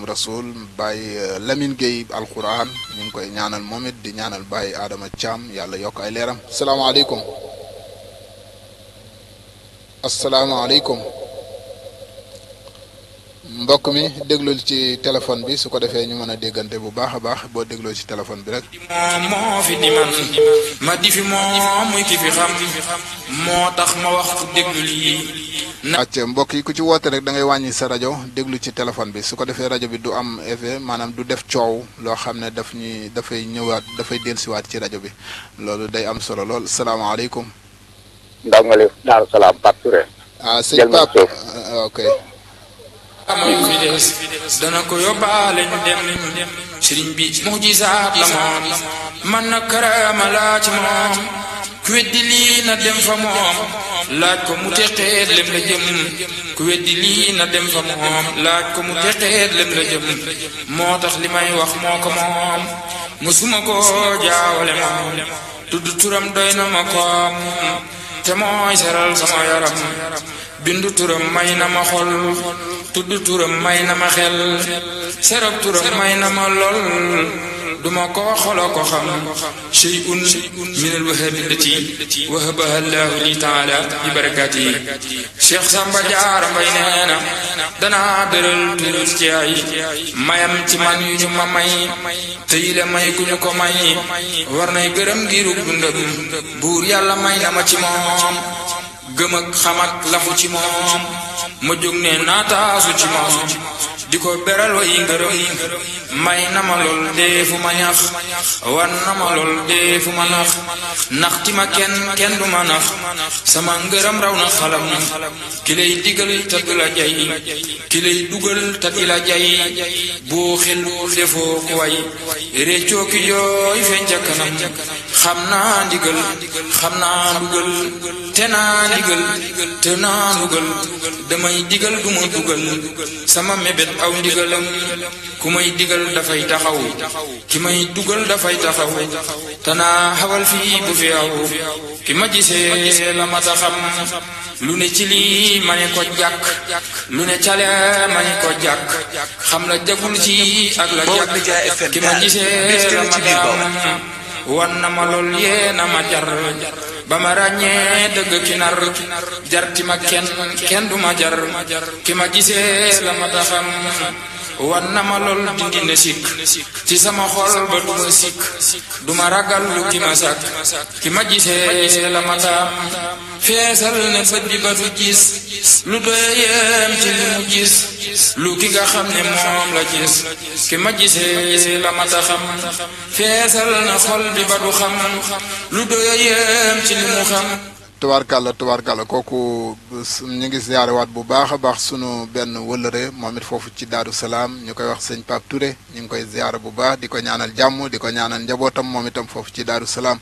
Xaadim Rasul Baye Lamine Gueye alquran ñu ngi koy ñaanal moom it di ñaanal Baye Adama Thiam yàlla yokk ay leeram. salaamaaleykum. asalaamaaleykum. mbokk mi déglul ci téléphone bi su ko defee ñu mën a déggante bu baax a baax boo dégloo ci téléphone bi rek. moom moo fi di man ma di fi moom muy ki fi xam moo tax ma wax ku déglu lii. acca mbokk yi ku ci woote rek da ngay wàññi sa rajo déglu ci téléphone bi su ko defee rajo bi du am effet maanaam du def coow loo xam ne dafay ñëwaat dafay dellusiwaat ci rajo bi loolu day am solo lool salaamaaleykum. ndongali Daaru Salaam Pape Touré. sëñ Pape ok. amoy fi des dana ko yóbbaale ñu dem sëriñ bi mujisaat la moom man na karaama laa ci moom ku weddi lii na dem fa moom laaj ko mu teqeet lem la jëm ku weddi lii na dem fa moom laaj ko mu teqeet lem la jëm moo tax li may wax moo ko moom musuma ko jaawale moom tudd turam doy na ma koom te mooy seral sama yaram bindu turam may na ma xol tudd turam may na ma xel serab turam may na ma lool duma ko xolo ko xam shay'un min al-wahabi allati wahabaha Allahu li ta'ala bi barakati Cheikh Samba Diarra Mbaye nee na danaa beral tur ci ay mayam ci man yu ñu ma may te yi la may ku ñu ko may war nay gërëm ngirug dundam buur yàlla may na ma ci moom gëm ak xam ak lafu ci moom ma jóg ne naataasu ci moom di ko beral way ngërëm may na ma lool dee fu ma ñax wan na ma lool dee fu ma nax nax ti ma kenn du ma nax sama ngërëm raw na xalam ki lay digal te du la jay ki lay dugal te di la jay boo xelul defoo ku way réccoo ki jooy feeñ ca kanam xam naa ndigal xam naa dugal te naa ndigal te naa dugal damay digal du ma dugal sama mébét aw ndigalam ku may digal dafay taxaw ki may dugal dafay taxaw tanaa xawal fii bu fi aw ki ma gisee la ma taxam lu ne ci lii ma ne ko jàkk lu ne cale ma ne ko jàkk xam la jagul ci ak la jàkk ki ma gisee la ma taxam wan na ma lool yee na ma jar ba ma ràññee dëgg ki nar jar ti ma kenn du ma jar ki ma gisee la ma taxam wan na ma lool dindi na sikk ci sama xol ba du ma sikk du ma ragal lu ki ma sàkk ki ma gisee la ma taam feesal ne bët bi ba du gis lu doyeem ci li mu gis lu ki nga xam ne moom la gis ki ma gisee la ma taxam feesal na xol bi ba du xam lu doyeem ci li mu xam. tubaarkàlla kooku ñu ngi ziyaare waat bu baax a baax sunu benn wëllëre moom it foofu ci Daaru Salaam ñu koy wax sëñ Pape Touré ñu ngi koy ziyaare bu baax di ko ñaanal jàmm di ko ñaanal njabootam moom itam foofu ci Daaru Salaam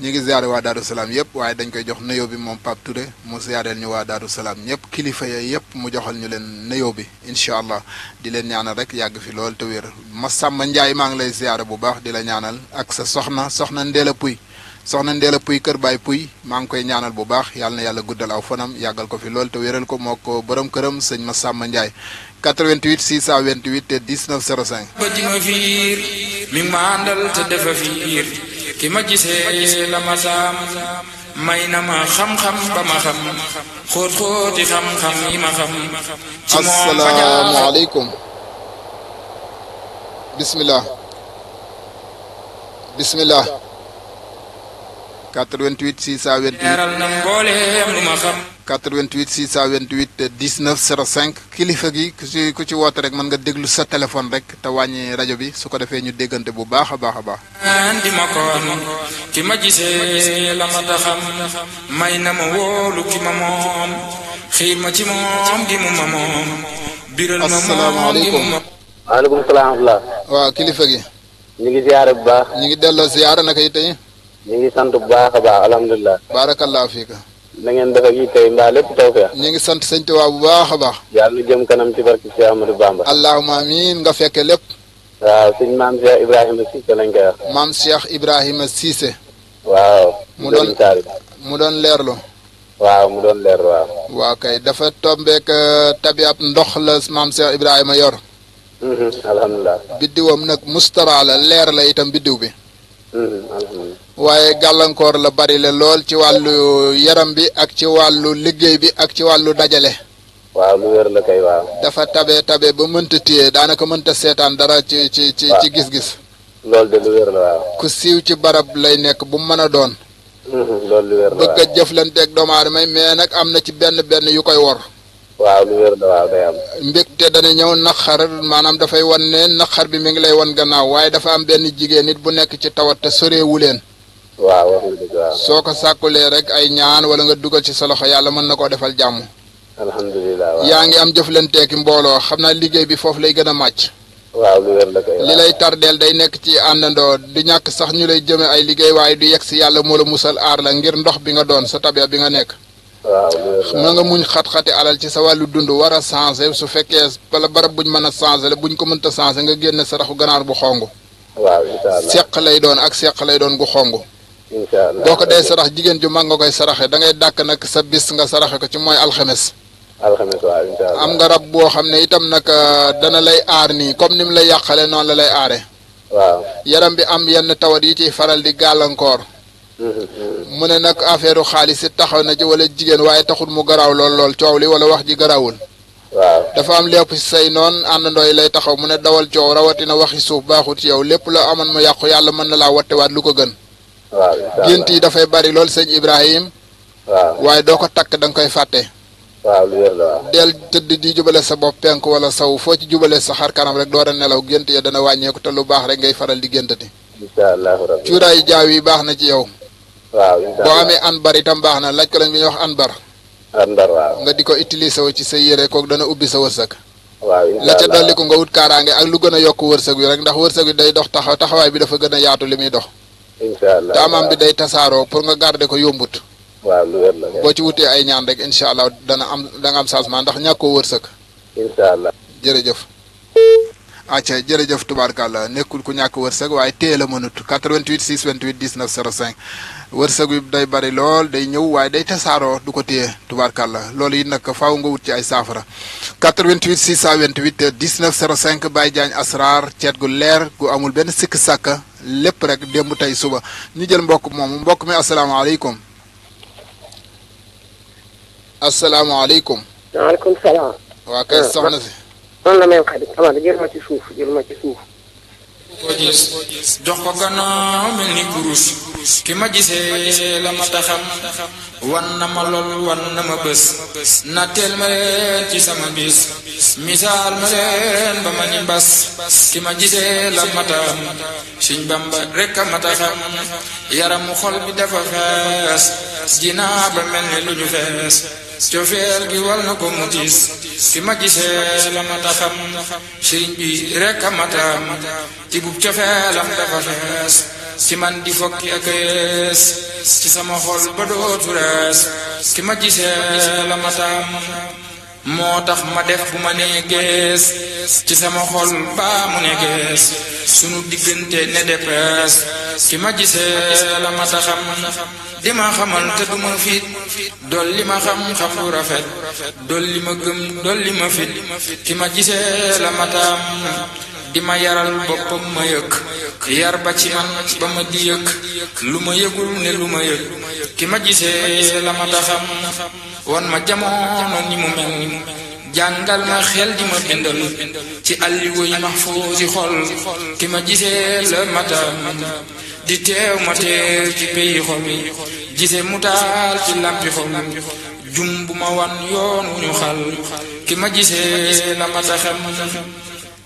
ñu ngi ziyaare waa Daaru Salaam yëpp waaye dañ koy jox nuyoo bi moom Pape Touré mu ziyaareel ñu waa Daaru Salaam ñëpp kilifa ya yëpp mu joxal ñu leen nuyoo bi incha allah di leen ñaanal rek yàgg fi lool te wér Massamba Ndiaye maa ngi lay ziyaare bu baax di la ñaanal ak sa soxna Ndéla Puy soxna Ndéla Puy kër Baay Puy maa ngi koy ñaanal bu baax yàlla na yàlla guddal aw fanam yàggal ko fi lool te wéral ko moo ko borom këram sëñ Massamba Ndiaye 88 628 19 05. ba di ma fiir mi ma àndal te defa fiir ki ma gisee la ma saam may na ma xam-xam ba ma xam xóot-xóoti xam-xam yi ma xam. ci moom asalaamaaleykum. bismillah. 88 628 leeral na mbooleem lu ma xam. 88 628 19 05 kilifa gi ku ci woote rek mën nga déglu sa téléphone rek te wàññi rajo bi su ko defee ñu déggante bu baax a baax a baax. di ma koon ki ma gisee la ma taxam may na ma wóolu ki ma moom xiir ma ci moom gi mu ma moom. biral ma moom gi mu ma. waaleykum salaam. waaw kilifa gi. ñu ngi ziyaare bu baax. ñu ngi delloo ziyaara naka yi tey. ñu ngi sant bu baax a baax alhamdulilah. barakallahu fiika. na ngeen def ak yi tey mbaa lépp tawfeex. ñu ngi sant sëñ Tuubaa bu baax a baax. yàlla na jëm kanam ci barke Cheikh Amadou Bamba. allahumma amiin nga fekke lépp. waaw suñ maam Cheikh Ibrahima Cissé lañ koy wax. maam Cheikh Ibrahima Cissé. waaw. mu doon leerlu. waaw mu doon leer waaw. waaw kay dafa tombeek tabi ab ndox la maam Cheikh Ibrahima yor. alhamdulilah. biddiwam nag mustara la leer la itam biddiw bi. alhamdulilah. waaye gàllankoor la bari la lool ci wàllu yaram bi ak ci wàllu liggéey bi ak ci wàllu dajale. waaw lu wér la kay waaw. dafa tabe ba mënta téye daanaka mënta seetaan dara ci gis-gis. loolu de lu wér la waaw. ku siiw ci barab lay nekk bu mu mën a doon. loolu lu wér la waaw. bëgg a jëflanteeg doomu aadama mais nag am na ci benn yu koy wor. waaw lu wér la waaw day am. mbégte dana ñëw naqar maanaam dafay wan ne naqar bi mi ngi lay wan gannaaw waaye dafa am benn jigéen nit bu nekk ci tawat te soreewu leen. waaw wax nga dëgg waaw. soo ko sàkkulee rek ay ñaan wala nga dugal ci sa loxo yàlla mën na koo defal jàmm. alhamdulilah waaw. yaa ngi am jëflanteeki mbooloo xam naa liggéey bi foofu lay gën a màcc. waaw lu wér la kay waaw. li lay tardeel day nekk ci àndandoo di ñàkk sax ñu lay jëme ay liggéey waaye du yegg si yàlla moo la musal aar la ngir ndox bi nga doon sa tabia bi nga nekk. waaw lu wér la mën nga muñ xat-xati alal ci sa wàllu dund war a changé su fekkee wala barab buñ mën a changé la buñ ko mënta changé nga génne saraxu ganaar bu xong. waaw incha allah seq lay doon ak seq lay doon gu xong. incha allah boo ko dee sarax jigéen ju mag nga koy saraxe da ngay dàkk nag sa bis nga saraxe ko ci mooy alxames. alxames waaw incha allah am nga rab boo xam ne itam nag dana lay aar nii comme ni mu lay yàqale noonu la lay aare. waaw. yaram bi am yenn tawat yi ciy faral di gàllankoor. mu ne nag affaire xaalis it taxaw na ci wala jigéen waaye taxul mu garaaw lool coow li wala wax ji garaawul. waaw. dafa am lépp say noon àndandoo yi lay taxaw mu ne dawal coow rawatina waxi suuf baaxut ci yow lépp la amoon mu yàqu yàlla mën na laa wattewaat lu ko gën. waaw incha allah gént yi dafay bari lool sëñ Ibrahim. waaw. waaye doo ko takk da nga koy fàtte. waaw lu wér la waaw. del tëdd di jubale sa bopp penk wala saw foo ci jubale sa xar kanam rek door a nelaw gént ya dana wàññeeku te lu baax rek ngay faral di géntati. incha allahu rabbi. cuuraayu jaaw yi baax na ci yow. waaw incha boo allah amee anbar itam baax na laaj ko lañ bi ñuy wax anbar. andar waaw. nga di ko utiliser wu ci sa yére kooku dana ubbi sa wërsëg. waaw incha allah la ca dolli ko nga wut kaaraange ak lu gën a yokk wërsëg wi rek ndax wërsëg wi day dox taxawaay bi dafa gën a yaatu li muy dox. incha allah te amaam bi day tasaaroo pour nga garder ko yombut. waaw lu wér la kay. boo ci wutee ay ñaan rek incha allah da nga am changement ndax ñàkkoo wërsëg. incha allah. jërëjëf. acca jërëjëf tubaarkàlla nekkul ku ñàkk wërsëg waaye téye la mënut 88 628 19 05 wërsëg wi day bari lool day ñëw waaye day tasaaroo du ko téye tubaarkàlla loolu it nag faaw nga wut ci ay saafara 88 628 19 05 Baye Diagne Asrar ceet gu leer gu amul benn sikk sàkka lépp rek démb tey suba ñu jël mbokk moomu mbokk mi asalaamaaleykum. asalaamaaleykum. waaleykum salaam. waa kay soxna si. man la même xarit Amady jël ma ci suuf ko gis jox ko gannaaw mel ni kurus ki ma gisee la ma taxam wan na ma lool wan na ma bés natteel ma leen ci sama bis misaal ma leen ba ma ni mbas ki ma gisee la ma taxam Sëñ Bamba rekk a ma taxam yaramu xol bi dafa fees jinaa ba mel ni lu ñu fees cofeel gi wal na ko mu tiis ki ma gisee la ma taxam sëriñ bi rekk a ma taxam ci bub cofeelam dafa fees ci man di fokki ak yees ci sama xol ba dootu rees ki ma gisee la ma taxam moo tax ma def bu ma nee gees ci sama xol baa mu ne gees sunu diggante ne depees ki ma gisee la ma taxam di ma xamal te du ma fit dolli ma xam-xam lu rafet dolli ma gëm dolli ma fit ki ma gisee la ma taam di ma yaral boppam ma yëg yar ba ci man ba ma di yëg lu ma yëgul ne lu ma yëg ki ma gisee la ma taxam wan ma jamono ni mu mel jàngal ma xel di ma bindal ci alliwuy mahfuusi xol ki ma gisee la ma taam di teew ma teew ci peyi xol gise mu taal ci lampi xol jum bu ma wan yoon wu ñu xal ki ma gisee la ma taxam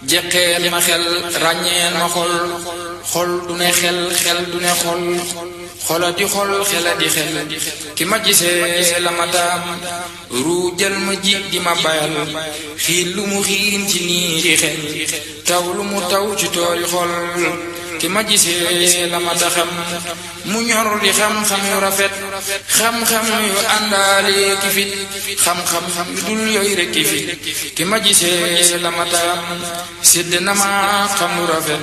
jeqeel ma xel ràññeel ma xol xol du ne xel xel du ne xol xola di xol xela di xel ki ma gisee la ma taam ruujal ma ji di ma bayal xiin lu mu xiin ci niiri xel taw lu mu taw ci tooli xol ki ma gisee la ma taxam mu ñor di xam-xam yu rafet xam-xam yu àndaale ki fit xam-xam yu dul yooyu rek ki fit ki ma gisee la ma taxam sédd na ma xam lu rafet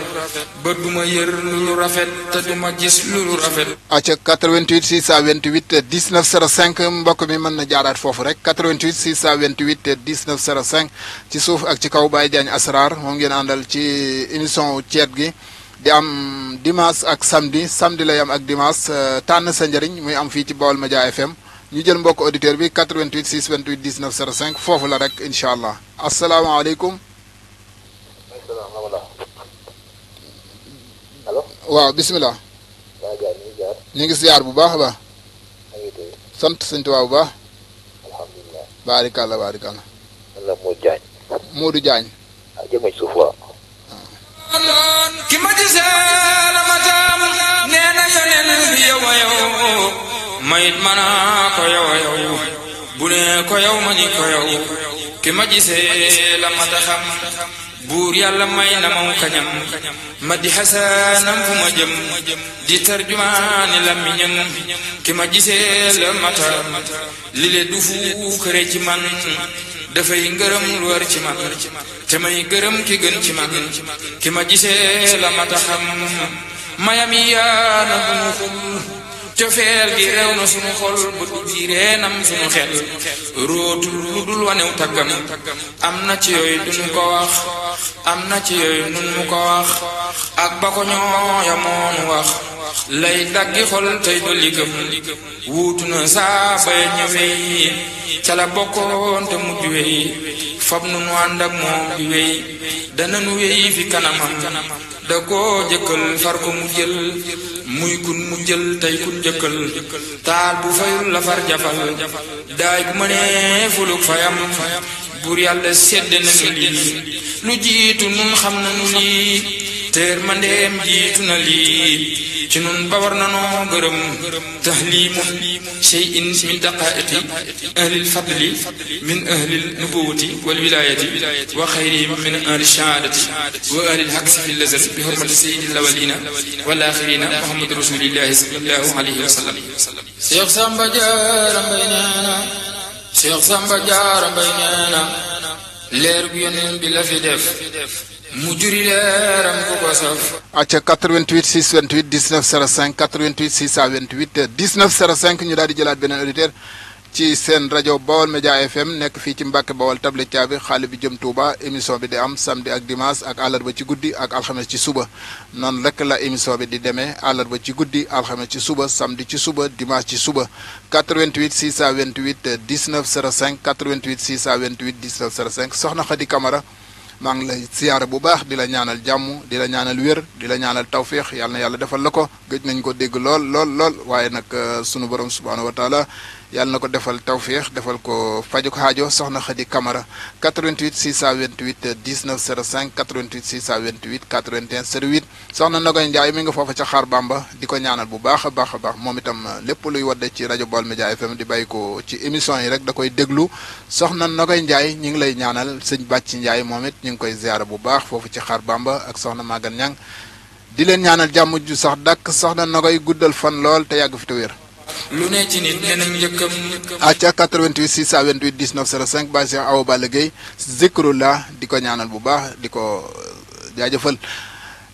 ba duma yër lu rafet te duma gis lu rafet. acca 88 628 19 05 mbokk mi mën na jaaraat foofu rek 88 628 19 05 ci suuf ak ci kaw Baye Diagne Asrar moom ngeen àndal ci émission ceet gi di am dimanche ak samedi lay am ak dimanche tànn sa njëriñ muy am fii ci Baol Média FM ñu jël mbokk auditeur bi 88 628 19 05 foofu la rek incha allah asalaamaaleykum. allo. waaw bisimilah. ñu ngi ziar bu baax a baax. sant sëñ Tuubaa bu baax. alhamdulilah. baarikàlla baarikàlla. Allah Modou Diagne. Modou Diagne. ah jëmee suuf waaw. ki ma gisee la ma taam nee na yoneen bi yow a yow mayit mana ko yow a yow bu ne ko yow ma ni ko yow ki ma gisee la ma taxam buur yàlla may na maw kañam ma di xasanam fu ma jëm di tarjumaani làmmiñam ki ma gisee la ma taam li le du fuukare ci man dafay ngërëm lu war ci man te may gërëm ki gën ci man ki ma gisee la ma taxam mayam yi yaana bu mu xul cofeel gi rew na sunu xol bu di reenam sunu xel rootul lu dul wanew taggam am na ci yooyu duñu ko wax am na ci yooyu nun mu ko wax ak ba ko ñooya moonu wax lay daggi xol tey dolli gëm wuutu na saa bay ñëwee ca la bokkoon te mujj wey fab nu nu ànd ak moom di wey dana nu wey fi kanamam da koo jëkkal far ko mu jël muy kun mu jël tey kun jëkkal taal bu fayul la far jafal daay bu ma nee fuluk fayam buur yàlla sedd nañu lii lu jiitu nun xam nañu lii teer ma ndeem jiitu na lii ci nun ba war nanoo gërëm tahlimun shay'in min daqaiqi ahlil fadli min ahlil nubuwati wal wilayati wa xayrihim min ahli shahadati wa ahlil haqsi fi lazati bi hurmati sayyidil awwalina wal axirina muhammad rasulillahi sallallahu alayhi wa sallam. Cheikh Samba Diarra Mbaye nee na Cheikh Samba Diarra Mbaye nee na leer gu yonent bi la fi def mu juri leeram ku ko saf. acca 88 628 19 05 88 628 19 05 ñu daal di jëlaat beneen auditeur ci seen rajo Baol Média FM nekk fii ci Mbàkke Bawol table caabi xaale bi jëm Touba émission bi di am samedi ak dimanche ak àllarba ci guddi ak alxames ci suba noonu rek la émission bi di demee àllarba ci guddi alxames ci suba samedi ci suba dimanche ci suba 88 628 19 05 88 628 19 05 soxna Khady Camara maa ngi lay siyaare bu baax di la ñaanal jàmm di la ñaanal wér di la ñaanal tawféex yàlla na yàlla defal la ko gëj nañ ko dégg lool waaye nag sunu borom subhaanahu wa taala yàlla na ko defal tawféex defal ko fajuk xaajo soxna Khady Camara 88 628 19 05 88 628 81 08 soxna Nogoy Ndiaye mi nga foofa ca Xaar Bamba di ko ñaanal bu baax a baax moom itam lépp luy wadde ci rajo Baol Média FM di bàyyi ko ci émission yi rek da koy déglu soxna Nogoy Ndiaye ñi ngi lay ñaanal sëñ Bàcci Ndiaye moom it ñu ngi koy ziyaara bu baax foofu ci Xaar Bamba ak soxna Magan Ñang di leen ñaanal jàmm ju sax dakk soxna Nogoy guddal fan lool te yàgg fi te wér. lu ne ci nit nee nañ njëkkam. acca 88 628 19 05 Baye Cheikh Awa Balla Gueye zikrullah di ko ñaanal bu baax di ko jaajëfal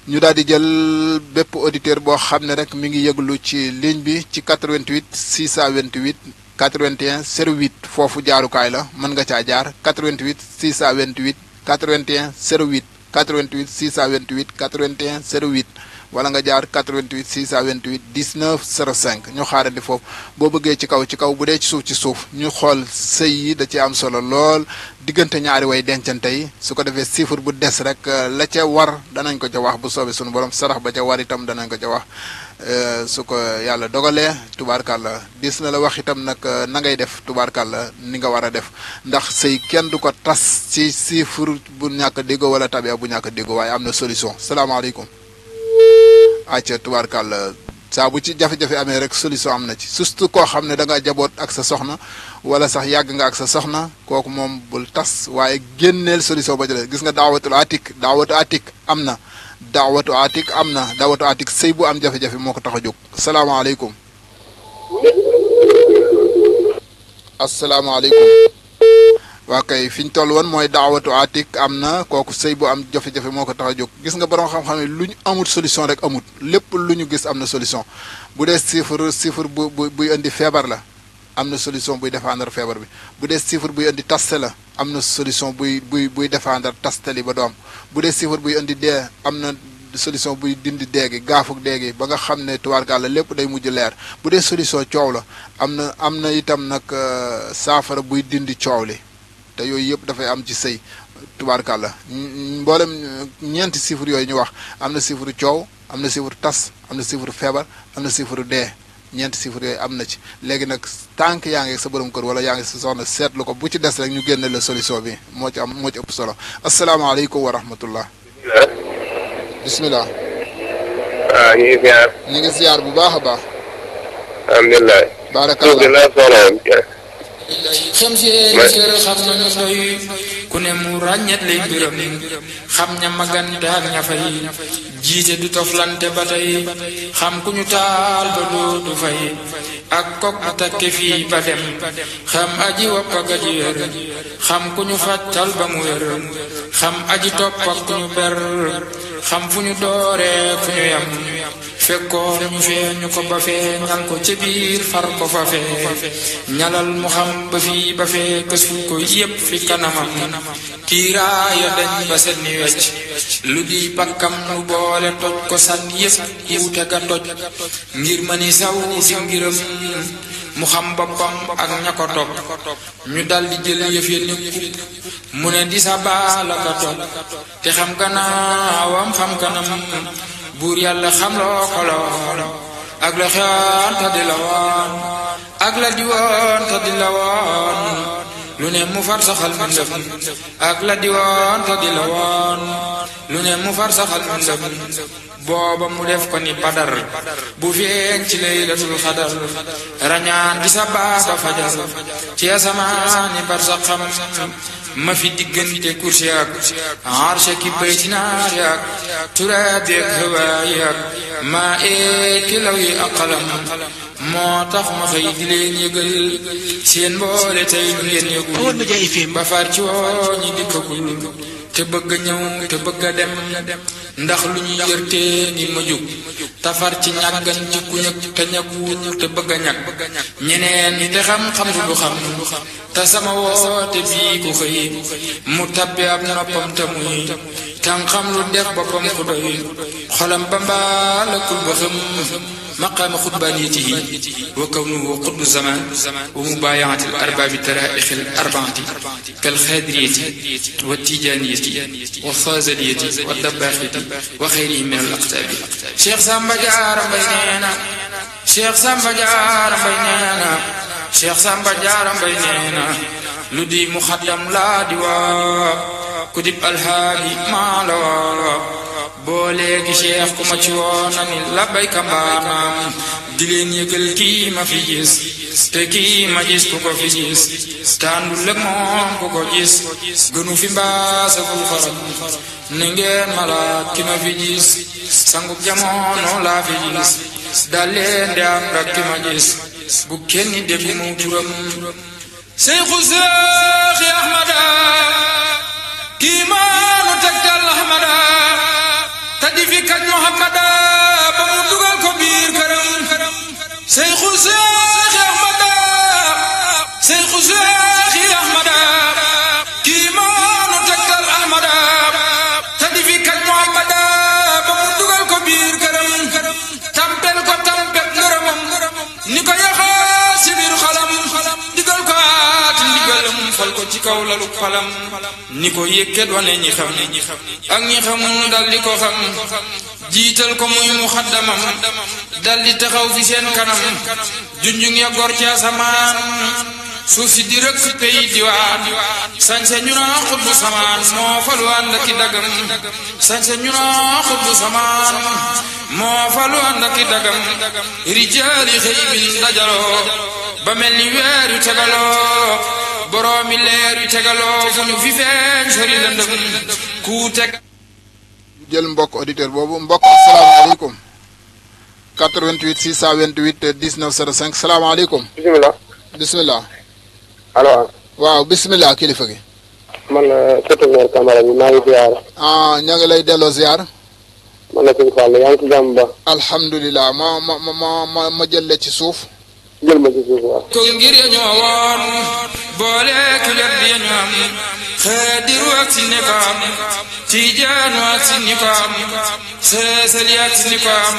ñu daal di jël bépp auditeur boo xam ne rek mi ngi yëglu ci ligne bi ci 88 628 81 08 foofu jaarukaay la mën nga caa jaar 88 628 81 08 88 628 81 08 wala nga jaar 88 628 19 05 ñu xaarandi foofu boo bëggee ci kaw bu dee ci suuf ñu xool sëy yi da ci am solo lool diggante ñaari way dencante yi su ko defee chiffre bu des rek la ca war danañ ko ca wax bu soobee suñu borom sarax ba ca war itam danañ ko ca wax su ko yàlla dogalee tubaarkàlla dis na la wax itam nag na ngay def tubaarkàlla ni nga war a def ndax sëy kenn du ko tas ci chiffre bu ñàkk a déggoo wala tabia bu ñàkk a déggoo waaye am na solution salaamaaleykum acca tubaarkàlla saa bu ci jafe-jafe amee rek solution am na ci surtout koo xam ne da nga jaboot ak sa soxna wala sax yàgg nga ak sa soxna kooku moom bul tas waaye génneel solution ba jëlee gis nga daawatu atik am na daawatu atik am na daawatu atik sëy bu am jafe-jafe moo ko tax a jóg salaamaaleykum asalaamaaleykum waa kay fi ñu toll woon mooy daawatu atik am na kooku sëy bu am jafe-jafe moo ko tax a jóg gis nga borom xam-xam ne lu ñu amut solution rek amut lépp lu ñu gis am na solution bu dee chiffre buy indi feebar la am na solution buy défendre feebar bi bu dee chiffre buy indi taste la am na solution buy défendre tastali ba doom bu dee chiffre buy indi dee am na solution buy dindi deegi gaafuk deegi ba nga xam ne tubaarkàlla lépp day mujj leer bu dee solution coow la am na itam nag saafara buy dindi coow li te yooyu yëpp dafay am ci sëy tubaarkàlla mboolem ñeenti chiffre yooyu ñu wax am na chiffre coow am na chiffre tas am na chiffre feebar am na chiffre dee ñeenti chiffre yooyu am na ci léegi nag tànk yaa ngi sa borom kër wala yaa ngi sa soxna seetlu ko bu ci des rek ñu génne la solution bi moo ci ëpp solo asalaamaaleykum wa rahmatullah bismillah waaw ñu ngi ziar. ñu ngi ziar bu baax a baax. alhamdulilah. baarakallah xam seen kër xam nañu doy ku ne mu ràññet lay biram xam ña magante ak ña fay jiite du toflante ba tey xam ku ñu taal ba dootu fay ak kok bu takke fii ba dem xam aji wopp ak aji wér xam ku ñu fàttal ba mu wér xam aji topp ak ku ñu ber xam fu ñu dooree fu ñu yam fekkoon ñu fee ñu ko ba fee ñal ko ca biir far ko fa fee ñalal mu xam ba fii ba fee kësul ko yépp fi kanamam kiiraaya dañ ba set ni wecc lu di pakkam lu boole toj ko sànni yépp wuute ga toj ngir ma ni saw si ngiram mu xam boppam ak ña ko topp ñu daldi jël yëf ya nekku mu ne di sa baala ka topp te xam gannaawam xam kanam buur yàlla xam loo ko lool ak la xewoon te di la woon ak la di woon te di la woon lu ne mu far saxal mbindam ak la di woon te di la woon lu ne mu far saxal mbindam booba mu def ko ni badar bu feeñ ci laylatul xadar rañaan di sa baaba fajar ci asamaani barsaxam ma fi diggante kursi ak arshe ki baytinaar ak turaabi ak hawaayi ak maa ki law yi ak qalam moo tax ma xëy di leen yëgal seen mboole tey lu ngeen yëgul ba far ci woo ñi dikkagul te bëgg a ñëw te bëgg a dem ndax lu ñu yërtee ni ma jóg tafar ci ñàggan ci ku ñëg te ñàkkuwul te bëgg a ñàkk ñeneen ñi te xam-xam du xam te sama woote bii ku xëy mu tabbi ab noppam te muy tan xam lu def boppam ku doy xolam ba mbaalakul ba xam مقام خطبانيته وكونه قطب الزمان ومبايعة الأرباب الترائخ الأربعة كالخادرية والتيجانية والفازلية والدباخية وغيرهم من الأقطاب شيخ سامبا جار بيننا شيخ سامبا جار بيننا شيخ سامبا جار بيننا لدي مخدم لا دوا كتب الهادي ما لا booleegi cheikh ku ma ci woona ni labbayka mbaanaam di leen yëgal kii ma fi gis te kii ma gis ku ko fi gis tàndul ak moom ku ko gis gënu fi mbaasagul xaram ne ngeen malaat ki ma fi gis sangub jamono laa fi gis dal leen di ànd ak ki ma gis bu kenn dégg mu turam seyxu seexi ahmada kii maanu tegtal ahmada tadi fi kañ Muhammada ba mu dugal ko biir këram Seyxu Seexi Ahmada Seyxu Seexi Ahmada kii maanu tegtal Ahmada tadi fi kañ Muhammada ba mu dugal ko biir këram tampel ko tampel ngërëmam ni ko yaxaa si biir xalam digal ko aati ndigalam fal ko ci kaw lalu palam ni ko yëkkat wane ñi xam ak ñi xamul dal di ko xam jiital ko muy muxaddamam dal di taxaw fi seen kanam junjung ya gor ci asamaan suuf si di rëkk pey diwaan sañse ñu naa xutbu samaan moo falu ànd ak i dagam sañse ñu naa xutbu samaan moo falu ànd ak i dagam rijaali xëy bin dajaloo ba mel ni weer yu tegaloo boroomi leer yu tegaloo fu ñu fi feeñ sori lëndëm ku teg jël mbokk auditeur boobu mbokk asalaamaaleykum 88 628 19 05 salaamaaleykum. bisimilah. bisimilah. allo. waaw bisimilah kilifa gi. man la Sëtu Mère Camara bi maa ngi ziar. ña ngi lay delloo ziar. man la Sëñ Fall yaa ngi ci jàmm ba. alhamdulilah ma jël ci suuf. jël ma ci suuf waaw. ko ngir ya ñoo woon boole ku wet bi ya ñu am xaadiru ak si ni ko am tijaanu ak si ni ko am seesali ak si ni ko am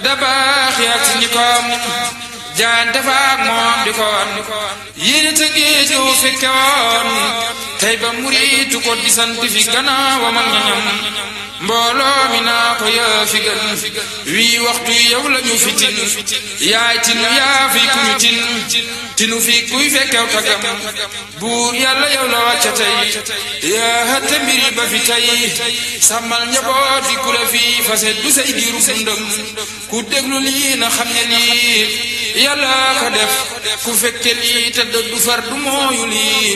dabaaxi ak si ni ko am jaan dafa ak moom di ko wan yéen te géeju fekke woon tey ba muriitu ko di sant fi gannaawam ak ñañam mbooloo mi naa ko yaa fi gën wii waxtu yow la ñu fi tin yaay tinu yaa fi ku ñu tin tinu fi kuy fekkew tagam buur yàlla yow la wàcca tey yaa hëtte mbiri ba fi tey sàmmal njaboot fi ku la fi fase du say diiru dundam ku déglu lii na xam ne lii yàlla ko def ku fekke lii te du far du mooyu lii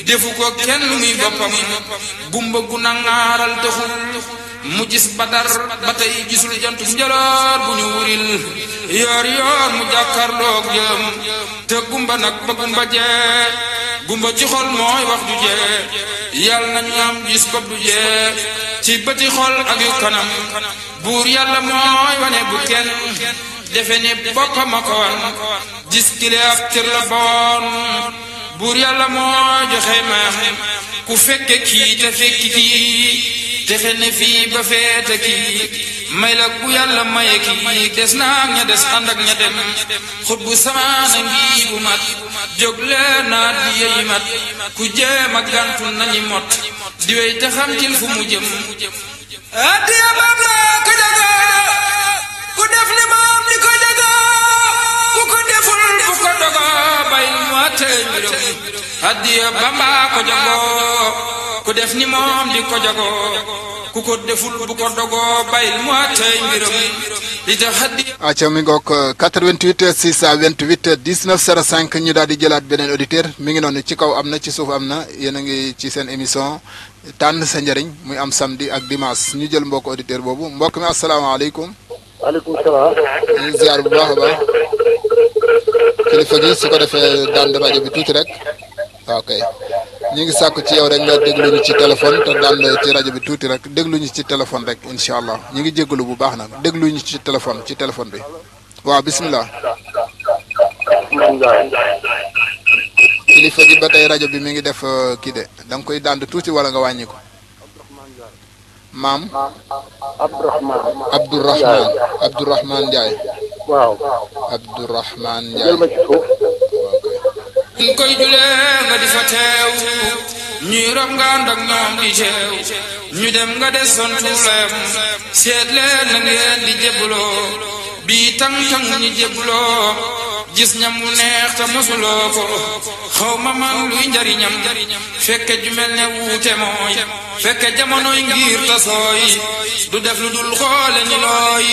defu ko kenn muy boppam gumba gu nangaaral taxul mu gis badar ba tey gisul jantu njaloor bu ñu wuril yoor yoor mu jàkkarloog jëm te gumba nag ba gumba jee gumba ci xol mooy wax du jee yàlla nañu am gis bopp du jee ci bëti xol ak yu kanam buur yàlla mooy wane bu kenn defe ni boppam a ko wan gis kile ab cër la boon buur yàlla mooy joxe maam ku fekke kii te fekki kii texe ne fii ba feete kii may la ku yàlla maye kii des naag ña des ànd ak ña dem xut bu samaana ngi bu mat jóg leen naat di yeyi mat ku jéem a gàntu nañi mot di wey te xam til fu mu jëm addiya maam la ko jaga ku def li maam li ko jaga ku ko deful bu ko dogo bay mu àttee mbiram addiya Bamba ko jagoo ku def ni moom di ko jagoo ku ko deful bu ko dogoo bayil mu àttee mbiram li tax addiya acca mi ngoog 88 628 19 05 ñu daal di jëlaat beneen auditeur mi ngi noonu ci kaw am na ci suuf am na yéen a ngi ci seen émission tànn sa njëriñ muy am samedi ak dimanche ñu jël mbokk auditeur boobu mbokk mi asalaamaaleykum. waaleykum salaam. ñu ziar bu baax a baax kilifa gi su ko defee daan rajo bi tuuti rek ok ñu ngi sàkku ci yow rek nga déglu ñu ci téléphone te daan ci rajo bi tuuti rek déglu ñu ci téléphone rek incha allah ñu ngi jéggalu bu baax nag déglu ñu ci téléphone bi waaw bisimilah. kilifa gi ba tey rajo bi mi ngi def kii de da nga koy dànd tuuti wala nga wàññi ko. maam. Abdourahman Ndiaye. waaw. Abdourahman Ndiaye. jël ma ci suuf. ñu koy julee nga di fa teew ñuy rob nga ànd ak ñoom di teew ñu dem nga des son tuuleem seet leen na ngeen di jébbuloo bii tang-tang ñu jébbuloo gis ñam mu neex te mosuloo ko xaw ma man luy njariñam fekke ju mel ne wuute mooy fekke jamonoy ngir tasooy du def lu dul xoole ni looy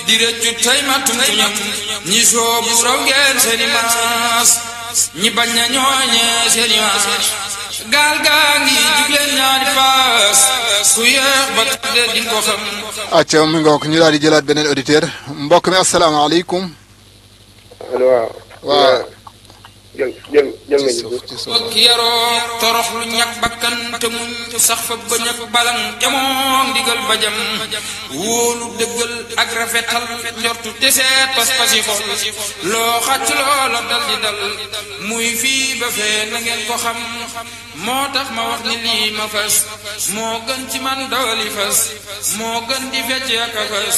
di rëccu tey ma tumtuñam ñi soobu raw ngeen seeni maas ñi bañ na ñooñee seeni maas gaal gaa ngi jubleen ñaari paas ku yéex ba tudde di ko xam. acca mi ngoog ñu daal di jëlaat beneen auditeur mbokk mi asalaamaaleykum. waaw. waaw. jël ma ci suuf. ak yaroo torox lu ñàkk bakkan te muñ sax fa bañ ak balang jamoon ndigal bajam wóolu dëggal ak rafetal njortu deseet pas-pasi xol loo xàcc loola dal di dal muy fii ba fee na ngeen ko xam moo tax ma wax ni lii ma fas moo gën ci man dawali fas moo gën di fecc ak a fas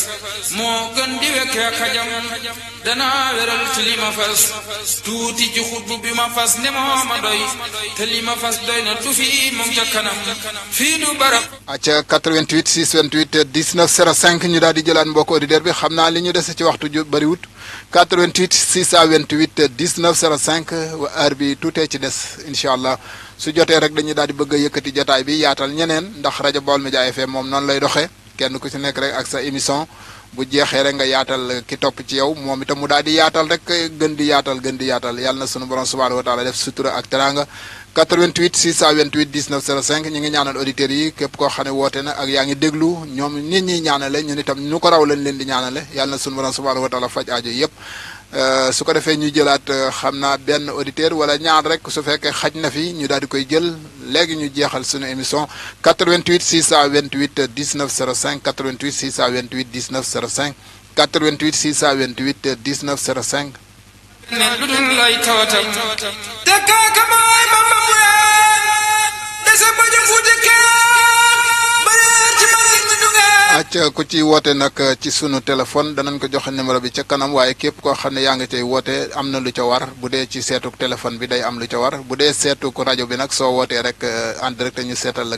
moo gën di wekke ak a jam danaa weral ci li ma fas tuuti ci xutbu bi ma fas ne moo ma doy te li ma fas doy na du fii moom ca kanam fii du barab. acca 88 628 19 05 ñu daal di jëlaat mbokk auditeur bi xam naa li ñu dese ci waxtu ju bëriwut 88 628 19 05 heure bi tuutee ci des incha allah su jotee rek dañuy daal di bëgg a yëkkati jotaay bi yaatal ñeneen ndax rajo Baolmedias FM moom noonu lay doxee kenn ku ci nekk rek ak sa émission bu jeexee rek nga yaatal ki topp ci yow moom itam mu daal di yaatal rek gën di yaatal yàlla na sunu borom subhanahu wa taala def sutura ak teranga 88 628 19 05 ñu ngi ñaanal auditeurs yi képp koo xam ne woote na ak yaa ngi déglu ñoom nit ñi ñaanale ñun itam ñu ko raw lañ leen di ñaanale yàlla na sunu borom subhanahu wa taala faj aajo yëpp su ko defee ñu jëlaat xam naa benn auditeur wala ñaar rek su fekkee xaj na fi ñu daal di koy jël léegi ñu jeexal sunu émission 88 628 19 05 88 628 19 05 88 628 19 05 ne lu dul lay tawatam te kaaka baay ba ma muraan dese ba ñu fuuti kenn ba reer ci man nit ñi dugaan acca ku ci woote nag ci sunu téléphone danañ ko joxe numéro bi ca kanam waaye képp koo xam ne yaa ngi cay woote am na lu ca war bu dee ci seetuk téléphone bi day am lu ca war bu dee seetuk rajo bi nag soo wootee rek en direct ñu seetal la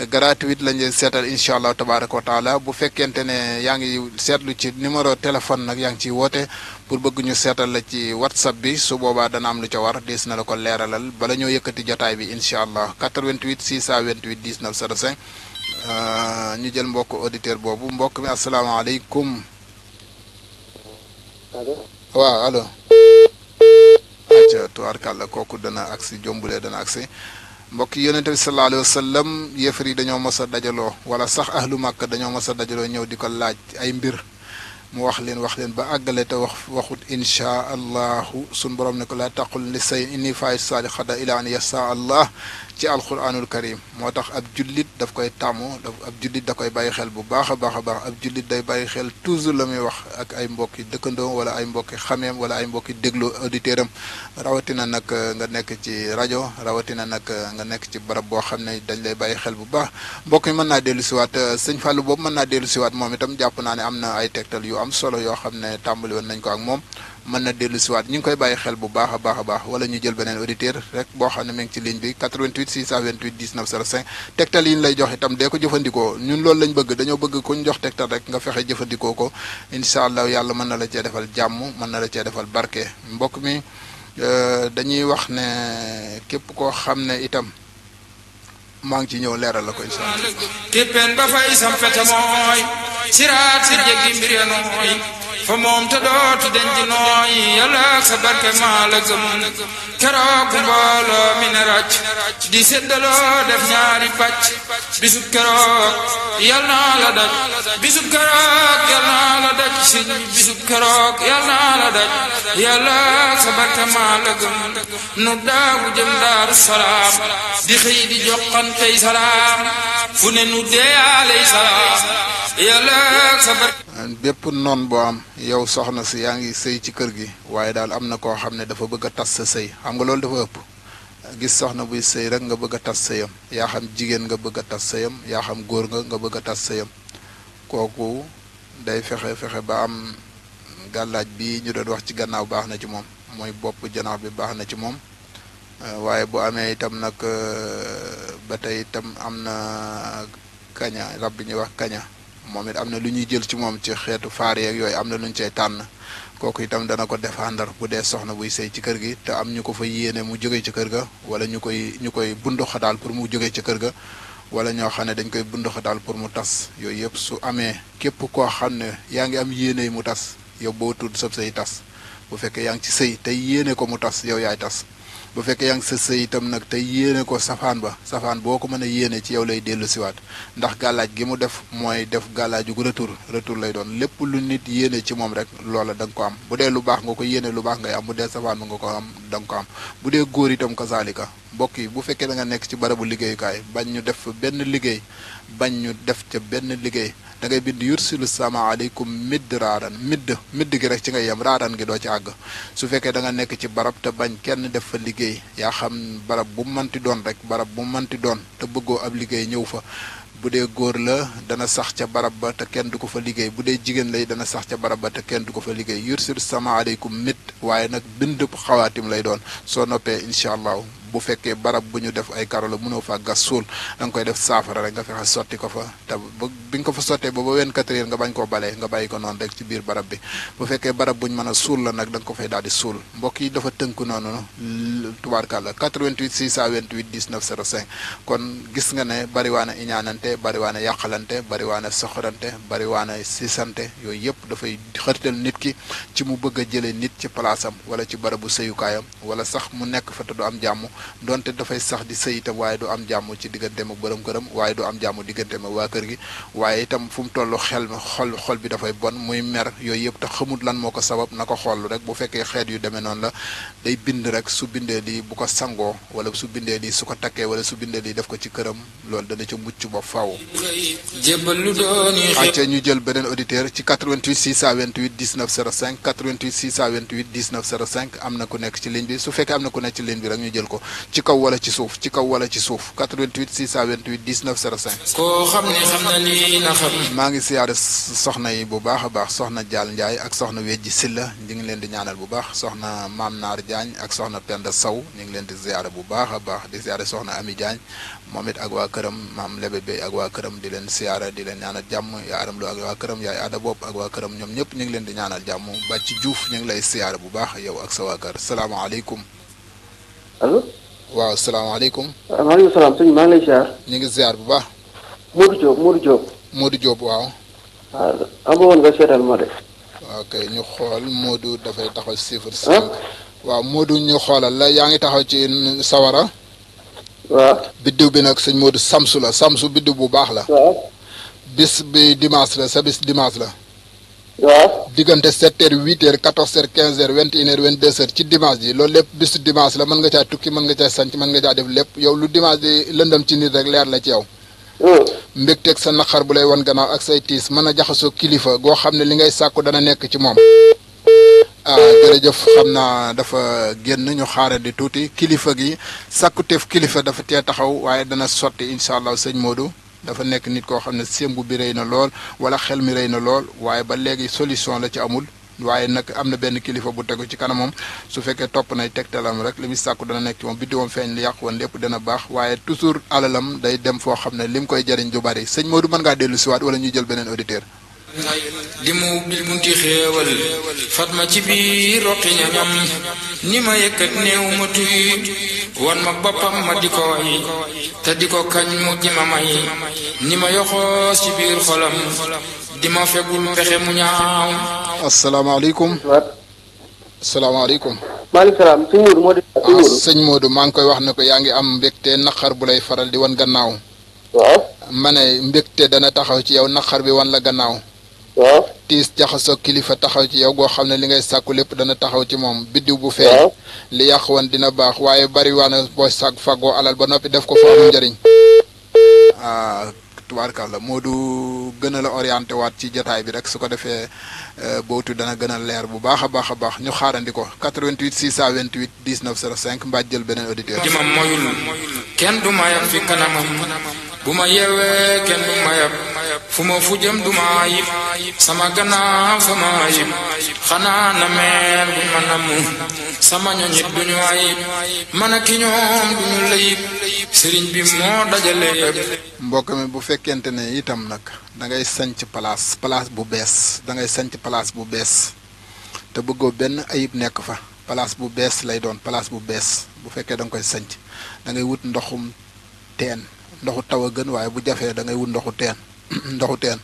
gratuite la ñuy seetal incha allah tabaraka wa taala bu fekkente ne yaa ngi seetlu ci numéro téléphone nag yaa ngi ciy woote pour bëgg ñu seetal la ci whatsapp bi su boobaa dana am lu ca war des na la ko leeralal bala ñoo yëkkati jotaay bi incha allah 88 628 19 05 ñu jël mbokk auditeur boobu mbokk mi asalaamaaleykum. allo. waaw allo. acca tubaarkàlla kooku dana agsi jombulee dana agsi mbokk yi yonente bi sallallahu alayhi wa sallam yëfar yi dañoo mos a dajaloo wala sax ahlu màkk dañoo mos a dajaloo ñëw di ko laaj ay mbir mu wax leen ba àggale te waxut inchaa allahu sun borom ne ko laa taqul li say inni faay saali xada ila an yasa allah ci alquranul karim moo tax ab jullit daf koy tàmm ab jullit da koy bàyyi xel bu baax a baax a baax ab jullit day bàyyi xel toujours la muy wax ak ay mbokki dëkkandoo wala ay mbokki xameem wala ay mbokki déglu auditeur am rawatina nag nga nekk ci rajo rawatina nag nga nekk ci barab boo xam ne dañ lay bàyyi xel bu baax mbokk mi mën naa dellu siwaat sëñ Fallou boobu mën naa dellu siwaat moom itam jàpp naa ne am na ay tegtal yu am solo yoo xam ne tàmbali woon nañ ko ak moom mën na dellu siwaat ñu ngi koy bàyyi xel bu baax a baax a baax wala ñu jël beneen auditeur rek boo xam ne mi ngi ci ligne bi 88 628 19 05 tegtal yi ñu lay jox itam dee ko jëfandikoo ñun loolu lañ bëgg dañoo bëgg ku ñu jox tegtal rek nga fexe jëfandikoo ko incha allah yàlla mën na la cee defal jàmm mën na la cee defal barke mbokk mi dañuy wax ne képp koo xam ne itam maa ngi ci ñëw leeral la ko incha allah. képpeen ba fay sam fete mooy siraat si jéggi mbir ya nooy fa moom te dootu denc nooy yàlla ak sa barke maa la gëm keroog mbooloo mi ne ràcc di séddaloo def ñaari pàcc bisub keroog yal naa la daj bisub keroog yal naa la daj si bisub keroog yal naa la daj yàlla ak sa barke maa la gëm nu daagu jëm daaru salaam di xëy di joxantey salaam fu ne nu deeyaaley salaam yàlla ak sa barke bépp noon boo am yow soxna si yaa ngi sëy ci kër gi waaye daal am na koo xam ne dafa bëgg a tas sa sëy xam nga loolu dafa ëpp gis soxna buy sëy rek nga bëgg a tas sëyam yaa xam jigéen nga bëgg a tas sëyam yaa xam góor nga bëgg a tas sëyam kooku day fexe ba am gàllaaj bi ñu doon wax ci gannaaw baax na ci moom mooy bopp janax bi baax na ci moom waaye bu amee itam nag ba tey itam am na kaña rab bi ñuy wax kaña moom it am na lu ñuy jël ci moom ci xeetu faar yeeg yooyu am na lu ñu cay tànn kooku itam dana ko défendre bu dee soxna buy sëy ci kër gi te am ñu ko fa yéene mu jógee ci kër ga wala ñu koy bunduxa daal pour mu jógee ci kër ga wala ñoo xam ne dañ koy bunduxa daal pour mu tas yooyu yëpp su amee képp koo xam ne yaa ngi am yéene mu tas yow boo tudd sab sëy tas bu fekkee yaa ngi ci sëy te yéene ko mu tas yow yaay tas bu fekkee yaa ngi sa sëy itam nag te yéene ko safaan safaan boo ko mën a yéene ci yow lay dellu siwaat ndax gàllaaj gi mu def mooy def gàllaaju gu retour lay doon lépp lu nit yéene ci moom rek loola da nga ko am bu dee lu baax nga ko yéene lu baax ngay am bu dee safaan ba nga ko am da nga ko am bu dee góor itam kazalika mbokk yi bu fekkee da nga nekk ci barabu liggéeyukaay bañ ñu def benn liggéey bañ ñu def ca benn liggéey da ngay bind yursilu sama aleykum midd raadan midd gi rek ci ngay yem raadan gi doo ci àgg su fekkee da nga nekk ci barab te bañ kenn def fa liggéey yaa xam barab bu manti doon rek barab bu manti doon te bëggoo ab liggéey ñëw fa bu dee góor la dana sax ca barab ba te kenn du ko fa liggéey bu dee jigéen lay dana sax ca barab ba te kenn du ko fa liggéey yursilu sama aleykum midd waaye nag bind xawaatim lay doon soo noppee incha allah bu fekkee barab bu ñu def ay karo la mënoo faa gas suul da nga koy def saafara rek nga fexe sotti ko fa te bi nga ko fa sottee ba 24 heures nga bañ koo balee nga bàyyi ko noonu rek ci biir barab bi bu fekkee barab buñ mën a suul la nag da nga ko fay daal di suul mbokk yi dafa tënk noonu tubaarkàlla 88 628 19 05 kon gis nga ne bariwaana iñaanante bariwaana yàqalante bariwaana soxorante bariwaana sisante yooyu yëpp dafay xërtal nit ki ci mu bëgg a jëlee nit ci palaasam wala ci barabu sëyukaayam wala sax mu nekk fa te du am jàmm donte dafay sax di sëy itam waaye du am jàmm ci digganteem ak borom këram waaye du am jàmm digganteem ak waa kër gi waaye itam fu mu toll xol bi dafay bon muy mer yooyu yëpp te xamut lan moo ko sabab na ko xool rek bu fekkee xeet yu demee noonu la day bind rek su bindee lii bu ko sangoo wala su bindee lii su ko takkee wala su bindee lii def ko ci këram loolu dana ca mucc ba faaw. acca ñu jël beneen auditeur ci 88 628 19 05 88 628 19 05 am na ku nekk ci ligne bi su fekkee am na ku nekk ci ligne bi rek ñu jël ko ci kaw wala ci suuf 88 628 19 05. koo xam ne xam na lii na xam. maa ngi siyaare soxna yi bu baax a baax soxna Dial Ndiaye ak soxna Wejji Silla ñu ngi leen di ñaanal bu baax soxna Maam Naar Diagne ak soxna Penda Sow ñu ngi leen di siyaare bu baax a baax di siyaare soxna Ami Diagne moom it ak waa këram maam Lebe Bey ak waa këram di leen siyaare di leen ñaanal jàmm yaa aram lu ak waa këram yaay aada bopp ak waa këram ñoom ñëpp ñu ngi leen di ñaanal jàmm Bàcci Diouf ñu ngi lay siyaare bu baax yow ak sa waa kër salaamaaleykum. allo. waaw salaamaaleykum. maaleykum salaam sëñ maa ngi lay ziar. ñu ngi ziar bu baax. Modou Diop. Modou Diop waaw. waaw amoon nga seetal ma de. waaw kay ñu xool Modou dafay taxaw chiffre 5. waaw Modou ñu xoolal la yaa ngi taxaw ci sawara. waaw. biddiw bi nag sëñ Modou Samsu la Samsu biddiw bu baax la. waaw. bis bi dimanche la sa bis dimanche la. waaw. diggante 7h 8h 14h 15h 21h 22h ci dimanche ji loolu lépp bis dimanche la mën nga caa tukki mën nga caa sanc mën nga caa def lépp yow lu dimanche di lëndëm ci nit rek leer la ci yow. mbégteeg sa naqar bu lay wan gannaaw ak say tiis mën a jaxasoo kilifa goo xam ne li ngay sàkku dana nekk ci moom. jërëjëf xam naa dafa génn ñu xaare di tuuti kilifa gi sàkkuteef kilifa dafa tee taxaw waaye dana sotti incha allah sëñ Modou dafa nekk nit koo xam ne sémbu bi rëy na lool wala xel mi rëy na lool waaye ba léegi solution la ci amul waaye nag am na benn kilifa bu tegu ci kanamam su fekkee topp nay tegtalam rek li muy sàkku dana nekk ci moom biddiwam feeñ li yàq woon lépp dana baax waaye toujours alalam day dem foo xam ne lim koy jëriñ du bari sëñ Modou mën ngaa dellu siwaat wala ñuy jël beneen auditeur. di mu bil bunti xéewal fatma ci biir roqi ñañam ni ma yëkkat néew ma tuy wan ma boppam ma di ko way te di ko kañ mu di ma may ni ma yoxoos ci biir xolam di ma fegul pexe mu ñaaw. asalaamaaleykum. asalaamaaleykum. maaleykum salaam sëñ Modou moo di. sëñ Modou maa ngi koy wax ne ko yaa ngi am mbégte naqar bu lay faral di wan gannaaw. waaw. ma ne mbégte dana taxaw ci yow naqar bi wan la gannaaw. waaw. tiis jaxasoo kilifa taxaw ci yow goo xam ne li ngay sàkku lépp dana taxaw ci moom biddiw bu feeñ. li yàq woon dina baax waaye bari waana boo sàkk fàggoo alal ba noppi def ko fa amul njëriñ. tubaarkàlla Modou gën a la orienté waat ci jotaay bi rek su ko defee bootu dana gën a leer bu baax a baax a baax ñu xaarandi ko 88 628 19 05 mbaa jël beneen auditeur. di ma moyul kenn du ma yab fi kanamam bu ma yeewee kenn du ma yab fu ma fu jëm du ma ayib sama gannaaw sama ayib xanaa na meel bu ma namm sama ñoñit duñu ayib man ak ki ñoom duñu layib sëriñ bi moo dajale yëpp. mbokk mi bu fekkente ne itam nag da ngay sanc place bu bees da ngay sanc place bu bees te bëggoo benn ayib nekk fa place bu bees lay doon place bu bees bu fekkee da nga koy sanc da ngay wut ndoxum teen ndoxu taw a gën waaye bu jafee da ngay wut ndoxu teen ndoxu teen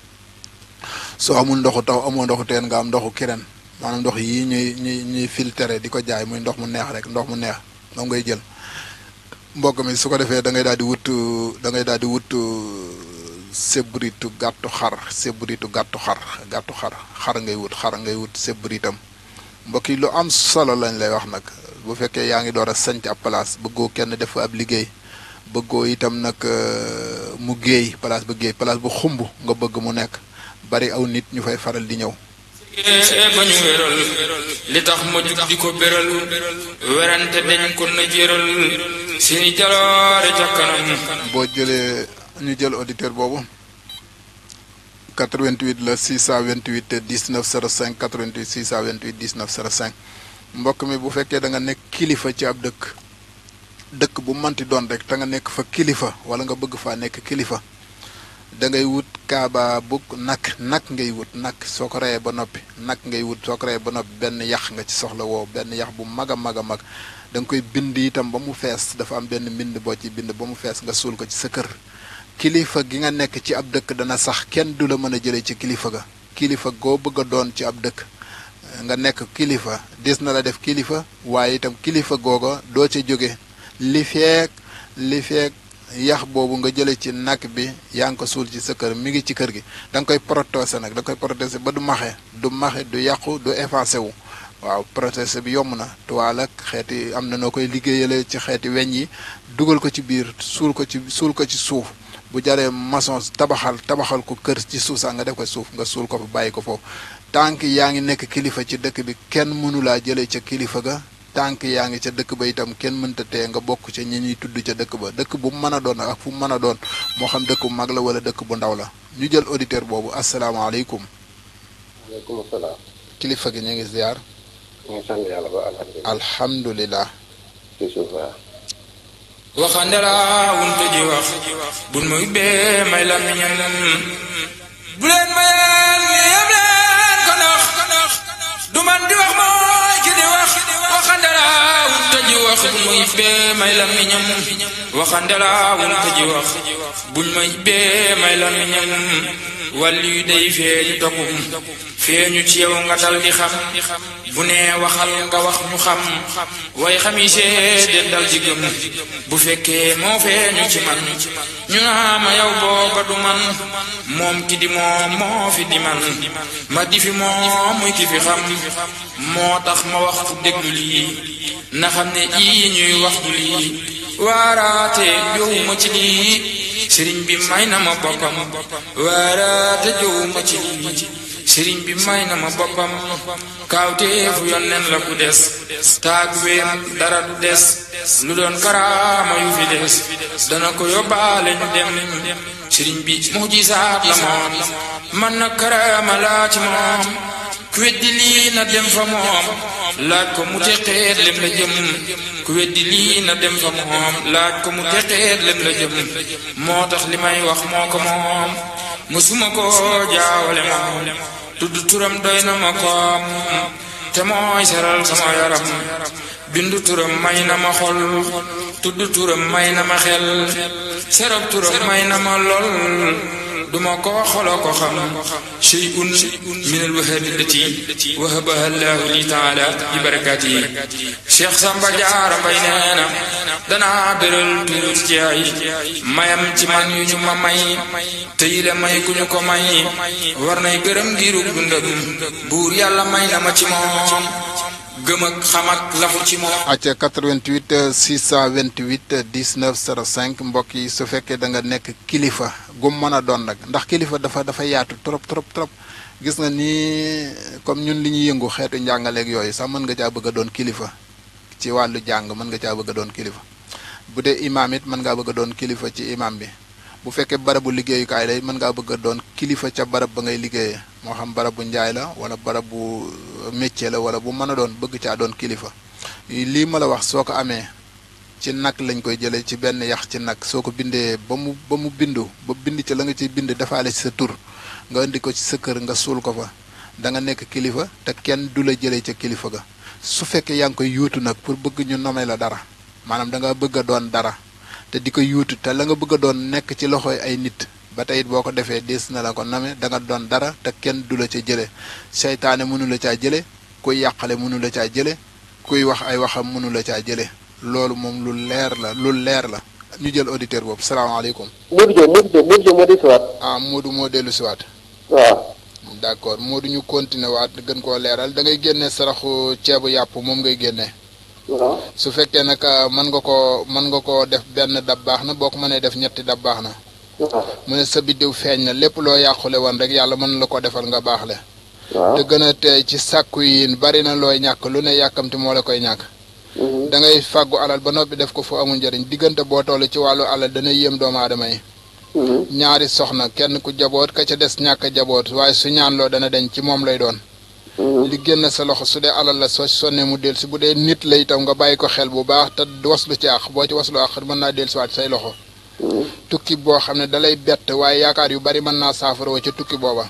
soo amul ndoxu taw amoo ndoxu teen nga am ndoxu kireen maanaam ndox yii ñuy filtré di ko jaay muy ndox mu neex rek ndox mu neex moom ngay jël mbokk mi su ko defee da ngay daal di wut sébritu gàttu xar xar ngay wut sébritam mbokk yi lu am solo lañ lay wax nag bu fekkee yaa ngi door a sanc ab place bëggoo kenn def ab liggéey bëggoo itam nag mu géey place bu xumb nga bëgg mu nekk bari aw nit ñu fay faral di ñëw. ba ñu wéral li tax ma jug di ko béral werante dañ ko na jëral seeni jaloore ca kanam. boo jëlee ñu jël auditeur boobu 88 la 628 19 05 88 628 19 05 mbokk mi bu fekkee da nga nekk kilifa ci ab dëkk dëkk bu manti doon rek te nga nekk fa kilifa wala nga bëgg faa nekk kilifa da ngay wut kaaba bu nag ngay wut nag soo ko reyee ba noppi nag ngay wut soo ko reyee ba noppi benn yax nga ci soxla woo benn yax bu mag a mag a mag da nga koy bind itam ba mu fees dafa am benn mbind boo ci bind ba mu fees nga suul ko ci sa kër kilifa gi nga nekk ci ab dëkk dana sax kenn du la mën a jëlee ci kilifa ga kilifa goo bëgg a doon ci ab dëkk nga nekk kilifa dis na la def kilifa waaye itam kilifa googa doo ca jóge li feek yax boobu nga jële ci nag bi yaa ngi ko suul ci sa kër mi ngi ci kër gi da nga koy protéger nag da nga koy protéger ba du maxe du yàqu du effacé wu waaw protéger bi yomb na toile ak xeeti am na noo koy liggéeyale ci xeeti weñ yi dugal ko ci biir suul ko ci suuf bu jaree maçon tabaxal ko kër ci suuf sax nga def ko suuf nga suul ko fa bàyyi ko foofu tànk yaa ngi nekk kilifa ci dëkk bi kenn mënulaa jëlee ca kilifa ga tànk yaa ngi ca dëkk ba itam kenn mënta tee nga bokk ca ñi ñuy tudd ca dëkk ba dëkk bu mu mën a doon ak fu mu mën a doon moo xam dëkk bu mag la wala dëkk bu ndaw la ñu jël auditeur boobu asalaamaaleykum. waaleykum salaam. kilifa gi ñu ngi ziar. ñu ngi sant yàlla ba alhamdulilah. ci suuf waaw. waxande laa wunte ji wax bul muy bee may la miñam bu leen mayeen yem leen ko nax du man di wax mooy ki di wax waxande laa wunte ji wax bul muy bee may la miñam waxande laa wunte ji wax buñ may bee may la miñam wàllu yu day feeñu toppum feeñu ci yow nga dal di xam bu nee waxal nga wax ñu xam way xami seede dal di gëm bu fekkee moo feeñu ci man ñu naa ma yow booba du man moom ki di moom moo fi di man ma di fi moom muy ki fi xam moo tax ma wax fu déglu lii na xam ne ii ñuy wax du lii waaraate jowuma ci lii sëriñ bi may na ma boppam waaraate jowuma ci lii sëriñ bi may na ma boppam kaawteefu yonneen la ku des taag weem dara du des lu doon karaama yu fi des dana ko yóbbaale ñu dem sëriñ bi mujisaat la moom man na karaama laa ci moom ku weddi lii na dem fa moom laaj ko mu teqeet lem la jëm ku weddi lii na dem fa moom laaj ko mu teqeet lem la jëm moo tax li may wax moo ko moom musuma ko jaawale moom tudd turam doy na ma koom te mooy seral sama yaram bindu turam may na ma xol tudd turam may na ma xel serab turam may na ma lol duma ko xolo ko xam shay'un min al-wahabi allati wahabaha Allahu li ta'ala bi barakatihi Cheikh Samba Diarra Mbaye nee na danaa beral tuut ci ay mayam ci man yu ñu ma may te yi la may ku ñu ko may war nay gërëm ngirug dundam buur yàlla may na ma ci moom gëm ak xam ak lafu ci moom. acca 88 628 19 05 mbokk yi su fekkee da nga nekk kilifa gum mën a doon nag ndax kilifa dafa yaatu trop gis nga ni comme ñun li ñuy yëngu xeetu njàngaleeg yooyu sax mën nga caa bëgg a doon kilifa ci wàllu jàng mën nga caa bëgg a doon kilifa bu dee imaam it mën ngaa bëgg a doon kilifa ci imaam bi bu fekkee barabu liggéeyukaay lay mën ngaa bëgg a doon kilifa ca barab ba ngay liggéeyee moo xam barab bu njaay la wala barab bu métier la wala bu mën a doon bëgg caa doon kilifa lii ma la wax soo ko amee ci nag lañ koy jëlee ci benn yax ci nag soo ko bindee ba mu bindu ba bind ci la nga ciy bind defaale ci sa tur nga indi ko ci sa kër nga suul ko fa da nga nekk kilifa te kenn du la jëlee ca kilifa ga su fekkee yaa ngi koy yuutu nag pour bëgg ñu nommer la dara maanaam da nga bëgg a doon dara te di ko yuutu te la nga bëgg a doon nekk ci loxoy ay nit ba tey it boo ko defee des na la ko name da nga doon dara te kenn du la ca jële seytaane mënu la caa jële kuy yàqale mënu la caa jële kuy wax ay waxam mënu la caa jële loolu moom lu leer la ñu jël auditeur boobu salaamaaleykum. Modou Diop moo dellu siwaat. ah Modou moo dellu siwaat. waaw. d'accord Modou ñu continuer waat gën koo leeral da ngay génne saraxu ceebu yàpp moom ngay génne. waaw. su fekkee nag mën nga koo def benn dab baax na boo ko mënee def ñetti dab baax na. waaw. mu ne sa biddiw feeñ na lépp loo yàqule woon rek yàlla mën la ko defal nga baax le. waaw. te gën a tey ci sàkku yi bari na looy ñàkk lu ne yàkkamti moo la koy ñàkk. da ngay fàggu alal ba noppi def ko fu amul njëriñ diggante boo toll ci wàllu alal dana yéem doomu aadama yi. ñaari soxna kenn ku jaboot ka ca des ñàkk jaboot waaye su ñaan loo dana deñ ci moom lay doon. li génn sa loxo su dee alal la soo sonnee mu dellu si bu dee nit la itam nga bàyyi ko xel bu baax te waslu ci àq boo ci waslu àq mën naa dellu si waat say loxo tukki boo xam ne dalay bett waaye yaakaar yu bari mën naa saafara woo ca tukki booba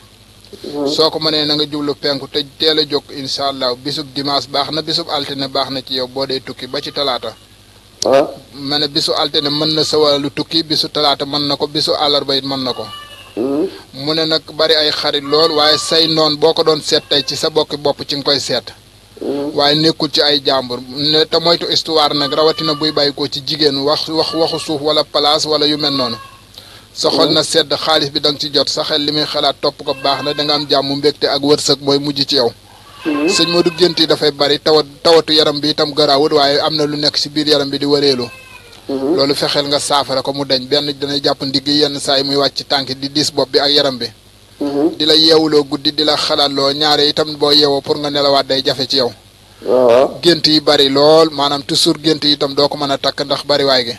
soo ko mënee na nga jublu penku te teel a jóg incha allah bisub dimanche baax na bisub altine baax na ci yow boo dee tukki ba ci talaata ma ne bisu altine mën na sa wàllu tukki bisu talaata mën na ko bisu àllarba it mën na ko mu ne nag bari ay xarit lool waaye say noon boo ko doon seet tey ci sa bokki bopp ci nga koy seet waaye nekkul ci ay jàmbur ne te moytu histoire nag rawatina buy bàyyi ko ci jigéen waxu suuf wala place wala yu mel noonu sa xol na sedd xaalis bi da nga ci jot sa xel li muy xalaat topp ko baax na da nga am jàmm mbégte ak wërsëg mooy mujj ci yow sëñ Modou gént yi dafay bari tawatu yaram bi itam garaawut waaye am na lu nekk si biir yaram bi di wëreelu loolu fexeel nga saafara ko mu deñ benn dana jàpp ndigg yenn saa yi muy wàcc tànk di diis bopp bi ak yaram bi di la yeewuloo guddi di la xalaatloo ñaare itam boo yeewoo pour nga nelawaat day jafe ci yow gént yi bari lool maanaam toujours gént yi itam doo ko mën a takk ndax bari waay gi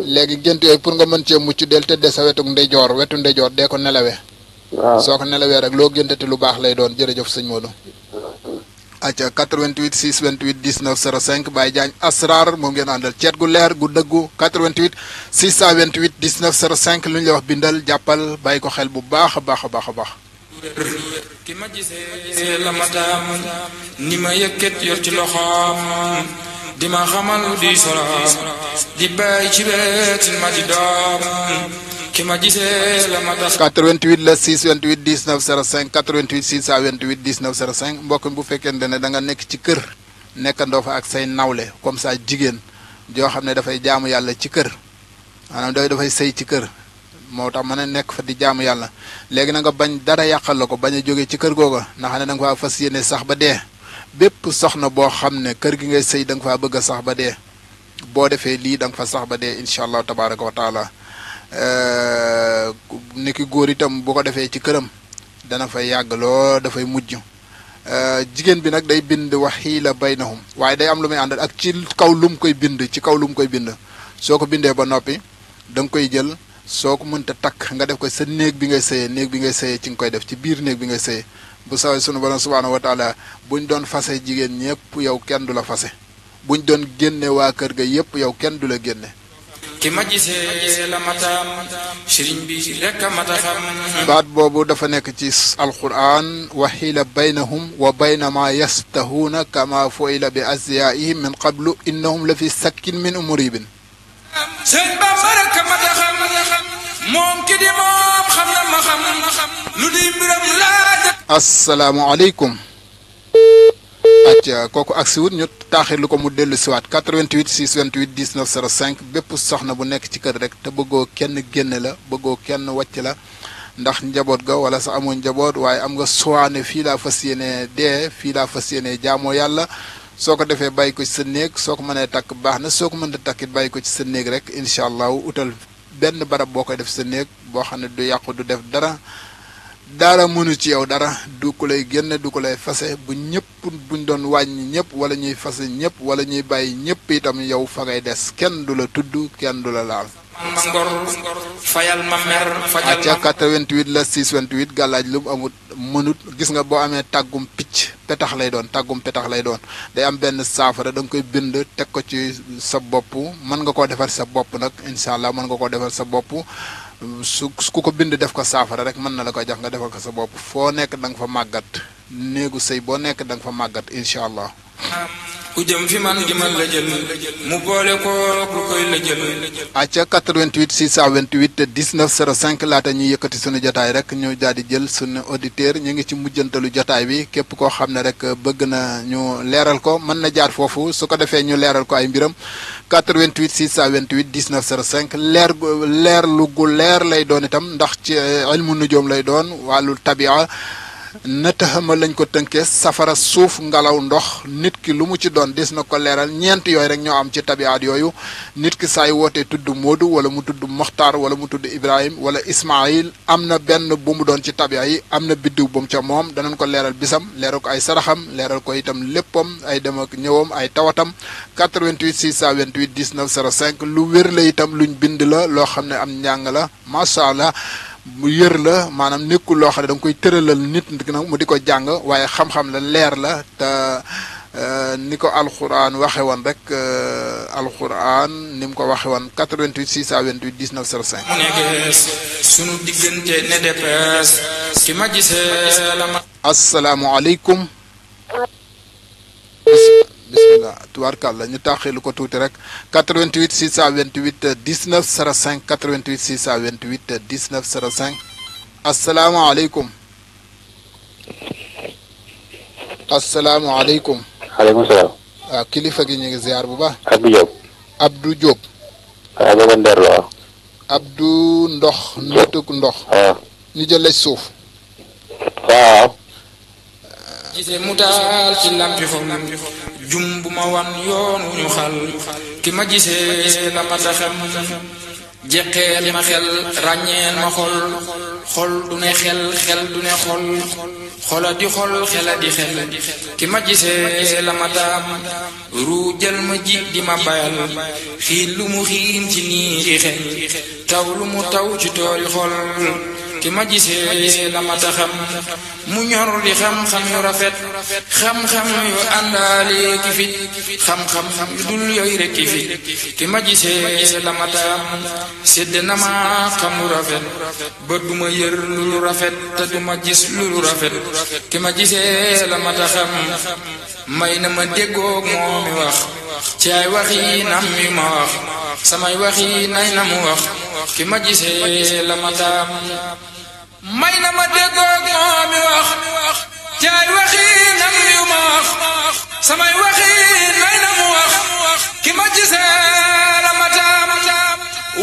léegi gént yooyu pour nga mën cee mucc del tëddee sa wetu ndeyjoor dee ko nelawee soo ko nelawee rek loo géntati lu baax lay doon jërëjëf sëñ Modou acca 88 628 19 05 Baye Diagne Asrar moom ngeen àndal ceet gu leer gu dëggu 88 628 19 05 lu ñu la wax bindal jàppal bàyyi ko xel bu baax a baax a baax a baax ki ma gisee la ma taam ni ma yëkkat yor ci loxoom di ma xamal di soloom di bàyyi ci beetin ma di doom ki ma gisee la ma taam 88 la 628 19 05 88 628 19 05 mbokk mi bu fekkente ne da nga nekk ci kër nekkandoo fa ak say nawle comme ça jigéen joo xam ne dafay jaamu yàlla ci kër maanaam dafay sëy ci kër moo tax mën a nekk fa di jaamu yàlla léegi na nga bañ dara yàqal la ko bañ a jóge ci kër googa ndax ne da nga faa fas yéene sax ba dee bépp soxna boo xam ne kër gi ngay sëy da nga faa bëgg a sax ba dee boo defee lii da nga fa sax ba dee incha allah tabaraka wa taala niki góor itam bu ko defee ci këram dana fay yàgg loo dafay mujj jigéen bi nag day bind waxiila baynahum waaye day am lu muy àndal ak ci kaw lum koy bind ci kaw lum koy bind soo ko bindee ba noppi da nga koy jël soo ko mënta takk nga def ko sa néeg bi ngay sëyee ci nga koy def ci biir néeg bi ngay sëyee bu sawee sunu borom subhaanahu wa taala buñ doon fase jigéen ñëpp yow kenn du la fase buñ doon génne waa kër ga yëpp yow kenn du la génne ki ma gisee la mataam sëriñ bi rekk a mata xam baat boobu dafa nekk ci alquran wa xiila baynahum wa bayna ma yastahuuna kama fuila bi asyaihim min qablu innahum la fi sakkin min umuribin sëñ Bamba rekk a mata xam moom ki di moom xam na ma xam lu di mbiram laaj asalaamaaleykum acca kooku agsi wut ñu taaxirlu ko mu dellu siwaat 88 628 19 05 bépp soxna bu nekk ci kër rek te bëggoo kenn génne la bëggoo kenn wàcc la ndax njaboot ga wala sa amoo njaboot waaye am nga suwaane fii laa fas yéene dee fii laa fas yéene jaamoo yàlla soo ko defee bàyyi ko ci sa néeg soo ko mënee takk baax na soo ko mënta takkit bàyyi ko ci sa néeg rek incha allah utal benn barab boo koy def sa néeg boo xam ne du yàqu du def dara mënu ci yow dara du ko lay génne du ko lay fase bu ñëpp buñ doon wàññi ñëpp wala ñuy fase ñëpp wala ñuy bàyyi ñëpp itam yow fa ngay des kenn du la tudd kenn du la laal. ma ngor fayal ma mer fajal ma 88 la 628 gàllaaj lu mu amut mënut gis nga boo amee tàggum picc petax lay doon tàggum petax lay doon day am benn saafara da nga koy bind teg ko ci sa bopp mën nga koo defar sa bopp nag incha allah mën nga koo defar sa bopp su ku ko bind def ko saafara rek mën na la ko jox nga defal ko sa bopp foo nekk da nga fa màggat néegu sëy boo nekk da nga fa màggat incha allah. ku jëm fi man gi man la jël mu boole ko ku koy la jël. acca 88 628 19 05 laata ñuy yëkkati sunu jotaay rek ñu daal di jël sunu auditeur ñu ngi ci mujjantalu jotaay bi képp koo xam ne rek bëgg na ñu leeral ko mën na jaar foofu su ko defee ñu leeral ko ay mbiram 88 628 19 05 leer lu gu leer lay doon itam ndax ci ilmu nujoom lay doon wàllu tabia nataxama lañ ko tënkee safara suuf ngelaw ndox nit ki lu mu ci doon des na ko leeral ñeent yooyu rek ñoo am ci tabiaat yooyu nit ki saay wootee tudd Moodu wala mu tudd Moxtaar wala mu tudd Ibrahim wala Ismaayil am na benn bu mu doon ci tabia yi am na biddiw bu mu ca moom danañ ko leeral bisam leeral ko ay saraxam leeral ko itam léppam ay dem ak ñëwam ay tawatam 88 628 19 05 lu wér la itam luñ bind la loo xam ne am njàng la macha allah mu yër la maanaam nekkul loo xam ne da nga koy tëralal nit nag mu di ko jàng waaye xam-xam la leer la te ni ko alxuraan waxe woon rek alxuraan ni mu ko waxe woon 88 628 19 05. mu nekk sunu diggante ne depes ki ma gisee la ma. asalaamualeykum. bismillah tubaarkàlla ñu taxilu ko tuuti rek 88 628 19 05 88 628 19 05 asalaamaaleykum. asalaamaaleykum. aleykum salaam. waaw kilifa gi ñu ngi ziar bu baax. Abdou Diop. Abdou Diop. waaw booba Nder la waaw. Abdou Ndox. nituk ndox. waaw. ñu jëlee suuf. waaw. gisee mu taal ci lampi xol jum bu ma wan yoon wu ñu xal ki ma gisee la ma taxam jeqeel ma xel ràññeel ma xol xol du ne xel xel du ne xol xola di xol xela di xel ki ma gisee la ma taam ru jël ma ji di ma bayal xiin lu mu xiin ci niiri xel taw lu mu taw ci tooli xol ki ma gisee la ma taxam mu ñor di xam-xam yu rafet xam-xam yu àndaale ki fit xam-xam yu dul yooyu rek ki fit ki ma gisee la ma taxam sédd na ma xam lu rafet ba du ma yër lu rafet te du ma gis lu rafet ki ma gisee la ma taxam may na ma déggoog moo mi wax ci ay waxi nam yu ma wax samay waxi nay na mu wax ki ma gisee la ma taam may na ma déggoog moo mi wax ci ay waxi nam yu ma wax samay waxi nay na mu wax ki ma gisee la ma taam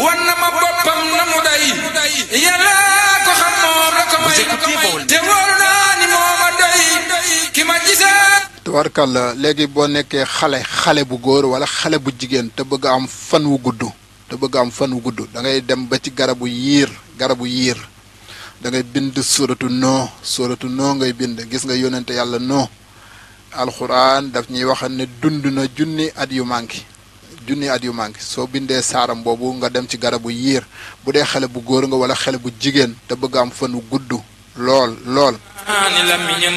wan na ma boppam na mu day yàlla ko xam moom la ko may te wóor naa ni moo ma day ki ma gisee. tubaarkàlla léegi boo nekkee xale bu góor wala xale bu jigéen te bëgg am fan wu gudd da ngay dem ba ci garabu yiir da ngay bind suratu noo ngay bind gis nga yónnente yàlla noo alxuraan daf ñuy wax ne dund na junni at yu manqué soo bindee saaram boobu nga dem ci garabu yiir bu dee xale bu góor nga wala xale bu jigéen te bëgg am fan wu gudd lool ni làmmiñam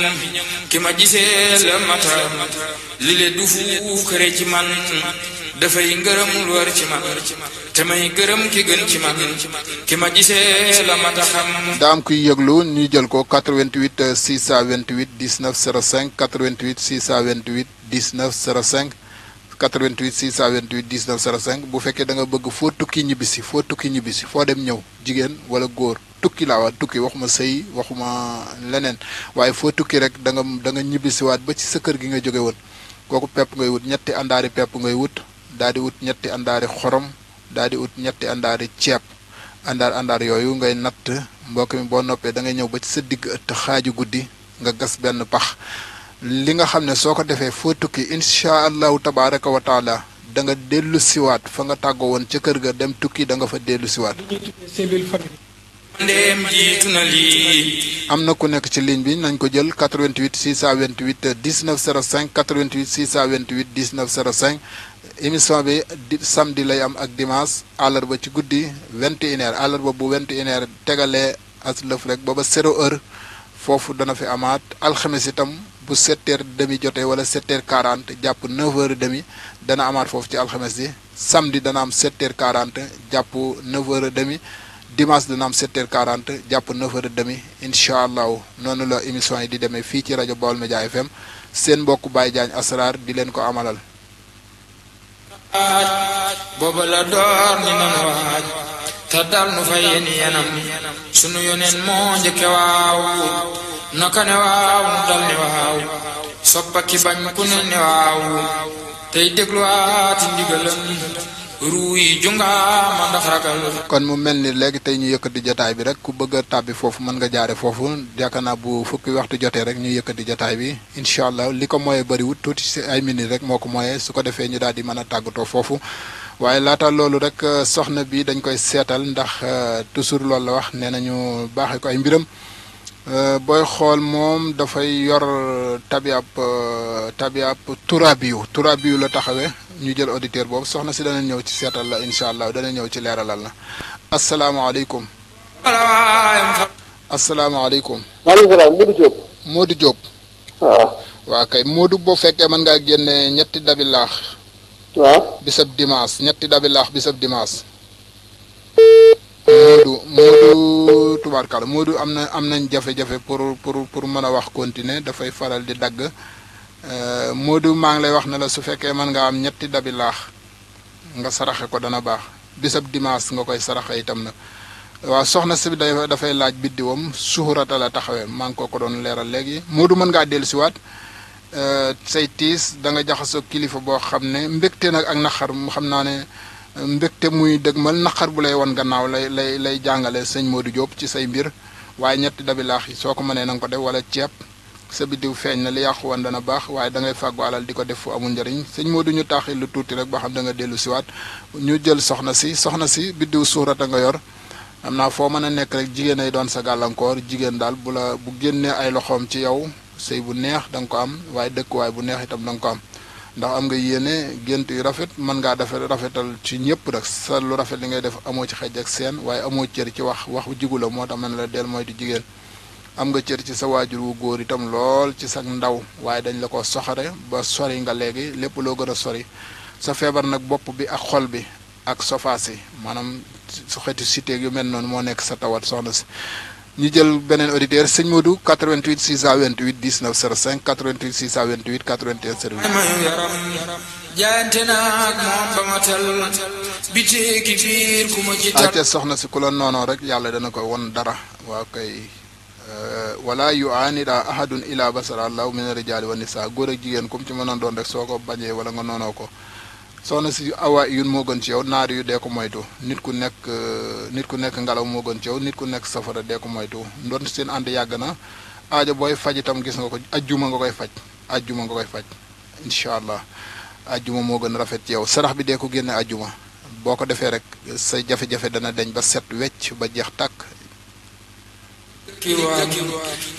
ki ma gisee la mata li le du fu kër ci man dafay ngërëm lu war ci man te may gërëm ki gën ci man ki ma gisee la mata xam. daa am kuy yëglu ñu jël ko 88 628 19 05 88 628 19 05 88 628 19 05 bu fekkee da nga bëgg foo tukki ñibbisi foo dem ñëw jigéen wala góor. tukki laa wax tukki waxuma sëy waxuma leneen waaye foo tukki rek da nga ñibbisiwaat ba ci sa kër gi nga jóge woon kooku pepp ngay wut ñetti àndaari pepp ngay wut daal di wut ñetti àndaari xorom daal di wut ñetti àndaari ceeb àndaar yooyu ngay natt mbokk mi boo noppee da ngay ñëw ba ci sa digg ëtt xaaju guddi nga gas benn pax li nga xam ne soo ko defee foo tukki incha allahu tabaraka wa taala da nga dellu siwaat fa nga tàggoo woon ca kër ga dem tukki da nga fa dellu siwaat. ndéem jiitu na lii. am na ku nekk ci ligne bi nañ ko jël 88 628 19 05 88 628 19 05 émission bi samedi lay am ak dimanche àllarba ci guddi 21h àllarba bu 21h tegalee as lëf rek booba 0h foofu dana fi amaat alxames itam bu 7h30 jotee wala 7h40 jàpp 9h30 dana amaat foofu ci alxames yi samedi dana am 7h40 jàpp 9h30. dimanche dana am 7h40 jàpp 9h30 incha allahu noonu la émission yi di demee fii ci rajo Baol Média FM seen mbokk Baye Diagne Asrar di leen ko amalal. booba la door ni nan waaj te dal nu fa yéen yenam sunu yoneen moo njëkke waaw naka ne waaw nu dal ne waaw soppa ki bañ ku ne waaw tey dégluwaati ndigalam ruu yi jungaama ndax ragal. kon mu mel ni léegi tey ñu yëkkati jotaay bi rek ku bëgg a tàbbi foofu mën nga jaare foofu yaakaar naa bu fukki waxtu jotee rek ñu yëkkati jotaay bi incha allah li ko mooyee bëriwut tuuti si ay minutes rek moo ko mooyee su ko defee ñu daal di mën a tàggatoo foofu waaye laata loolu rek soxna bi dañ koy seetal ndax toujours loolu la wax nee nañu baaxee ko ay mbiram booy xool moom dafay yor tabiab turabiyu la taxawee ñu jël auditeur boobu soxna si dana ñëw ci seetal la incha allah dana ñëw ci leeralal la asalaamaaleykum. asalaamaaleykum. maaleykum salaam Modou Diop. Modou Diop. waaw. waa kay Modou boo fekkee mën ngaa génne ñetti dabi laax. waaw. bisab dimanche ñetti dabi laax bisab dimanche. Modou tubaarkalla Modou am nañ jafe-jafe pour mën a wax continuer dafay faral di dagg Modou maa ngi lay wax ne la su fekkee mën nga am ñetti dabi laax nga saraxe ko dana baax bisab dimanche nga koy saraxe itam nag waaw soxna si dafay laaj biddiwam suxurata la taxawee maa ngi ko doon leeral léegi Modou mën ngaa dellusiwaat say tiis da nga jaxasoo kilifa boo xam ne mbégte nag ak naqar mu xam naa ne mbégte muy dëgmal naqar bu lay won gannaaw lay jàngale sëñ Modou Diop ci say mbir waaye ñetti dabi laax yi soo ko mënee na nga ko def wala ceeb sa biddiw feeñ na li yàqu woon dana baax waaye da ngay fàggu alal di ko def fu amul njëriñ sëñ Modou ñu taaxi lu tuuti rek ba xam da nga dellu siwaat ñu jël soxna si biddiw suurata nga yor am naa foo mën a nekk rek jigéen ay doon sa gàllankoor jigéen daal bu génnee ay loxoom ci yow sëy bu neex da nga ko am waaye dëkkuwaay bu neex itam da nga ko am ndax am nga yéene gént yu rafet mën ngaa rafetal ci ñëpp rek sa lu rafet li ngay def amoo ci xej ak seen waaye amoo cër ci wax jigu la moo tax man la del mooy di jigéen am nga cër ci sa waajur wu góor itam lool ci sa ndaw waaye dañ la ko soxare ba sori nga léegi lépp loo gën a sori sa feebar nag bopp bi ak xol bi ak sofaas yi maanaam su xeeti cité yu mel noonu moo nekk sa tawat soxna si ñu jël beneen auditeur sëñ Modou 88 628 19 05 88 628 81 08. jaayante naag moom ba ma tal bitee ki biir ku ma ci tar soxna si ku la noonoo rek yàlla dana ko won dara waa kay wala yu aanida ahadun ila basara allahu min rijaali wa nisa góor ak jigéen comme ci mënoon doon rek soo ko bañee wala nga noonoo ko soxna si awa yun moo gën ci yow naar yu dee ko moytu nit ku nekk ngelaw moo gën ci yow nit ku nekk safara dee ko moytu ndoon seen ànd yàgg na aajo booy faj itam gis nga ko ajjuma nga koy faj incha allah ajjuma moo gën rafet ci yow sarax bi dee ko génne ajjuma boo ko defee rek say jafe-jafe dana deñ ba set wecc ba jeex tàkk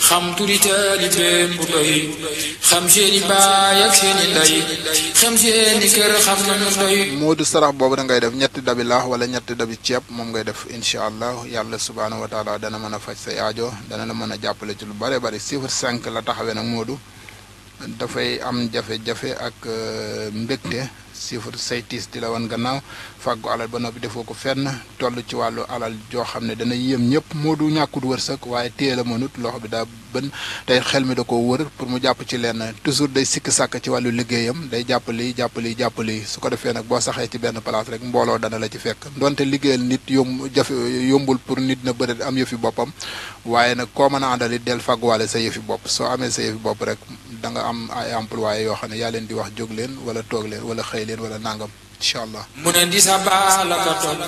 xam turi taalibeem bu doy xam seeni baay ak seeni ndey xam seeni kër xam nañu doy Modou sarax boobu da ngay def ñetti dabi laax wala ñetti dabi ceeb moom ngay def incha allah yàlla subhaanahu wa taala dana mën a faj say aajo dana la mën a jàppale ci lu bare bari chiffre 5 la taxawee nag Modou dafay am jafe-jafe ak mbégte chiffre say tiis di la wan gannaaw fàggu alal ba noppi defoo ko fenn toll ci wàllu alal joo xam ne dana yéem ñëpp Modou ñàkkut wërsëg waaye téye la mënut loxo bi daa bën tey xel mi da ko wër pour mu jàpp ci lenn toujours day sikk sàkk ci wàllu liggéeyam day jàppali su ko defee nag boo saxee ci benn place rek mbooloo dana la ci fekk donte liggéeyal nit yombul pour nit na bëri am yëfi boppam waaye nag koo mën a àndal it del fàgguwaale sa yëfi bopp soo amee sa yëfi bopp rek da nga am ay employé yoo xam ne yaa leen di wax jóg leen wala toog leen wala xëy leen wala nangam incha allah. mu ne di sa baala ka toog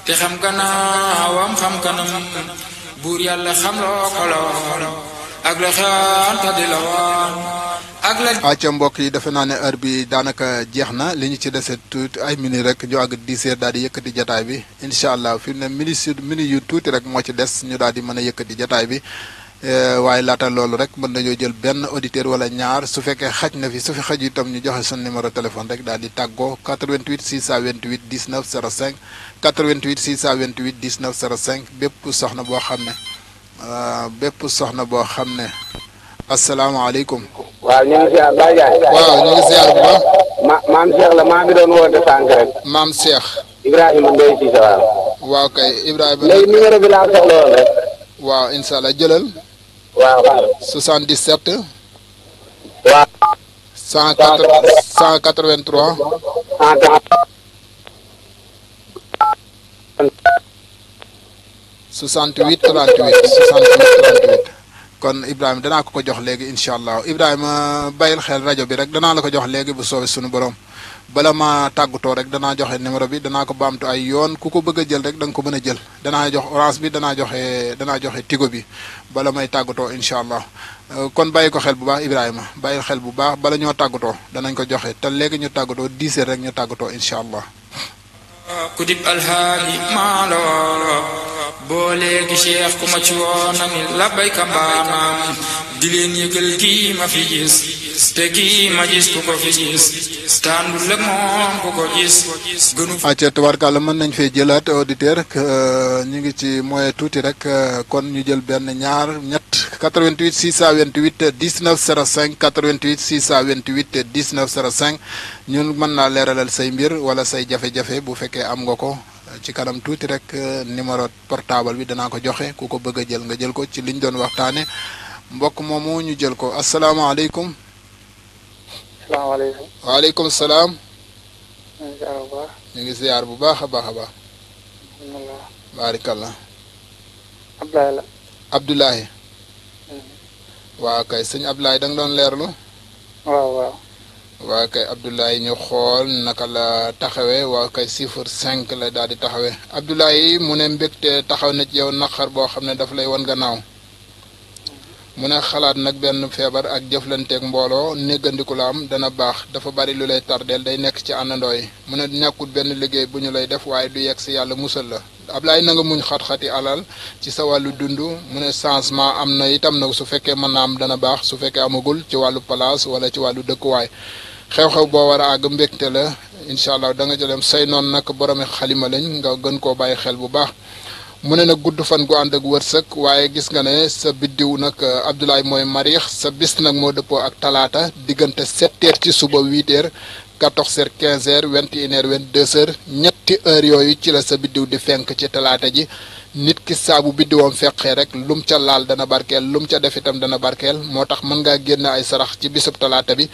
te xam gannaawam xam kanam buur yàlla xam loo ko la ak la xeanta di la waan ak la. acca mbokk yi defe naa ne heure bi daanaka jeex na li ñu ci dese tuuti ay minutes rek ñu àgg 10 heures daal di yëkkati jataay bi incha allah fi mu ne minutes yu tuuti rek moo ci des ñu daal di mën a yëkkati jataay bi. waaye laata loolu rek mën nañoo jël benn auditeur wala ñaar su fekkee xaj na fi su fi xaj itam ñu joxe sun numéro téléphone rek daal di tàggoo 88 628 19 05 88 628 19 05 bépp soxna boo xam ne asalaamaaleykum. waaw ñu ngi ziar Baye Ndiaye. waaw ñu ngi ziar bu baax. maam Cheikh la maa ngi doon woote sànq rek. maam Cheikh. Ibrahima Ndoye Cissé waaw. waaw kay Ibrahima. léegi numéro bi laa soxla woon rek. waaw incha allah jëlal. waaw waaw. 77. waaw. 183. 68 38 kon Ibrahima danaa ko jox léegi incha allah Ibrahima bàyyil xel rajo bi rek danaa la ko jox léegi bu soobee sunu borom bala ma tàggatoo rek danaa joxe numéro bi danaa ko baamtu ay yoon ku ko bëgg a jël rek da nga ko mën a jël danaa jox orange bi danaa joxe tigo bi bala may tàggatoo incha allah kon bàyyi ko xel bu baax Ibrahima bàyyil xel bu baax bala ñoo tàggatoo danañ ko joxe te léegi ñu tàggatoo 10 heures rek ñu tàggatoo incha allah. kudib alhaali maalo boo léegi cheikh ku ma ci woon na ni labbayka mbaanaam di leen yëgal kii ma fi gis te kii ma gis ku ko fi gis tàndul ak moom ku ko gis gënu acca tubaarkàlla mën nañ fee jëlaat auditeur ñu ngi ci moyen tuuti rek kon ñu jël benn ñaar ñett 88 628 19 05 88 628 19 05 ñun mën naa leeralal say mbir wala say jafe-jafe bu fekkee am nga ko ci kanam tuuti rek numéro portable bi danaa ko joxe ku ko bëgg a jël nga jël ko ci liñ doon waxtaane mbokk moomu ñu jël ko asalaamaaleykum. salaamaaleykum. waaleykum salaam. ñu ngi ziar bu baax. ñu ngi ziar bu baax a baax a baax. alhamdulilah. baarikallah. Abdoulaye la. Abdoulaye. waaw kay sëñ Abdoulaye da nga doon leerlu. waaw waaw. waaw kay Abdoulaye ñu xool naka la taxawee waaw kay chiffre 5 la daal di taxawee Abdoulaye mu ne mbégte taxaw na ci yow naqar boo xam ne dafa lay wan gannaaw. mu ne xalaat nag benn feebar ak jëflanteeg mbooloo néggandiku la am dana baax dafa bari lu lay tardeel day nekk ci àndandoo yi mu ne ñàkkut benn liggéey bu ñu lay def waaye du yegg si yàlla musal la Ablaye na nga muñ xat-xati alal ci sa wàllu dund mu ne changement am na itam nag su fekkee mën naa am dana baax su fekkee amagul ci wàllu place wala ci wàllu dëkkuwaay xew-xew boo war a àgg mbégte la incha allah da nga jëlem say noonu nag boromi xalima lañ nga gën koo bàyyi xel bu baax. mu ne nag gudd fan gu ànd ak wërsëg waaye gis nga ne sa biddiw nag Abdoulaye mooy mariix sa bis nag moo dëppoo ak talaata diggante 7h ci suba 8h 14h 15h 21h 22h ñetti heures yooyu ci la sa biddiw di fenk ci talaata ji nit ki saabu biddiwoom feqee rek lum ca laal dana barkeel lum ca def itam dana barkeel moo tax mën ngaa génn ay sarax ci bisub talaata bi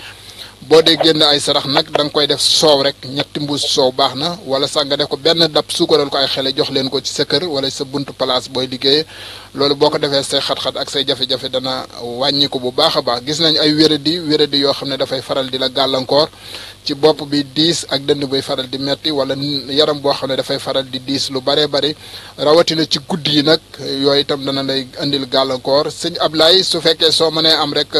boo dee génn ay sarax nag da nga koy def soow rek ñetti mbuus soow baax na wala sax nga def ko benn dab suukaral ko ay xele jox leen ko ci sa kër wala sa buntu place booy liggéeyee loolu boo ko defee say xat-xat ak say jafe-jafe dana wàññi ko bu baax a baax gis nañ ay wéradi yoo xam ne dafay faral di la gàllankoor ci bopp bi diis ak dënn buy faral di metti wala yaram boo xam ne dafay faral di diis lu baree bari rawatina ci guddi yi nag yooyu itam dana lay indil gàllankoor sëñ Ablaye su fekkee soo mënee am rek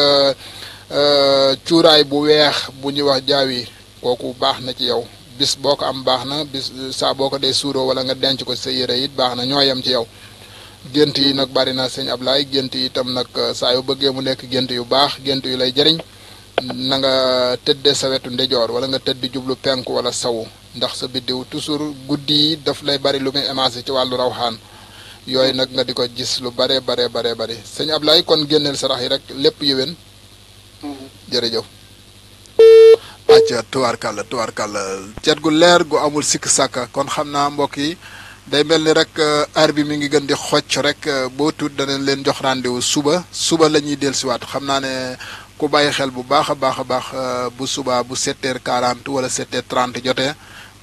cuuraay bu weex bu ñuy wax jaawi kooku baax na ci yow bis boo ko am baax na bis saa boo ko dee suuroo wala nga denc ko sa yére it baax na ñoo yem ci yow gént yi nag bari na sëñ Ablaye gént yi itam nag saa yu bëggee mu nekk gént yu baax gént yu lay jëriñ na nga tëddee sa wetu ndejoor wala nga tëdd jublu penku wala sawu ndax sa biddiw toujours guddi yi daf lay bari lu muy émancé ci wàllu rawxaan yooyu nag nga di ko gis lu baree bari sëñ Ablaye kon génneel sarax yi rek lépp yéwén jërëjëf acca tubaarkàlla cet gu leer gu amul sikk sàkka kon xam naa mbokk yi day mel ni rek heure bi mi ngi gën di xocc rek boo tuut danañ leen jox rendez-vous suba la ñuy dellusiwaat xam naa ne ku bàyyi xel bu baax a baax bu suba bu 7h40 wala 7h30 jotee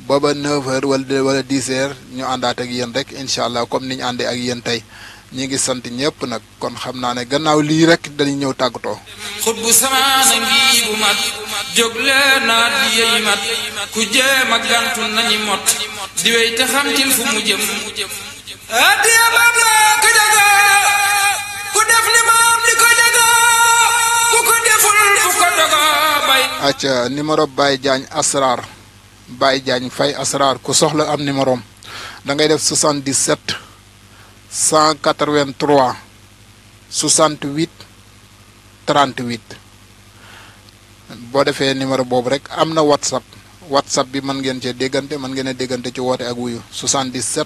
booba 9h wala 10h ñu àndaat ak yéen rek incha allah comme ni ñu àndee ak yéen tey ñi ngi sant ñëpp nag kon xam naa ne gannaaw lii rek dañuy ñëw tàggatoo xut bu samaana ngi bu mat jóg leen naa di yey mat ku jéem a gantu nañu mot di wey te xamtil fu mu jëm addiya maam naa ko jaga ku def li maam li ko jaga ku ko deful fu ko doga bay acca numéro Baye Diagne Asrar Baye Diagne Faye Asrar ku soxla am numéro am da ngay def 77 183 68 38 boo defee numéro boobu rek am na whatsapp bi mën ngeen cee déggante mën ngeen a déggante ci woote ak wuyu 77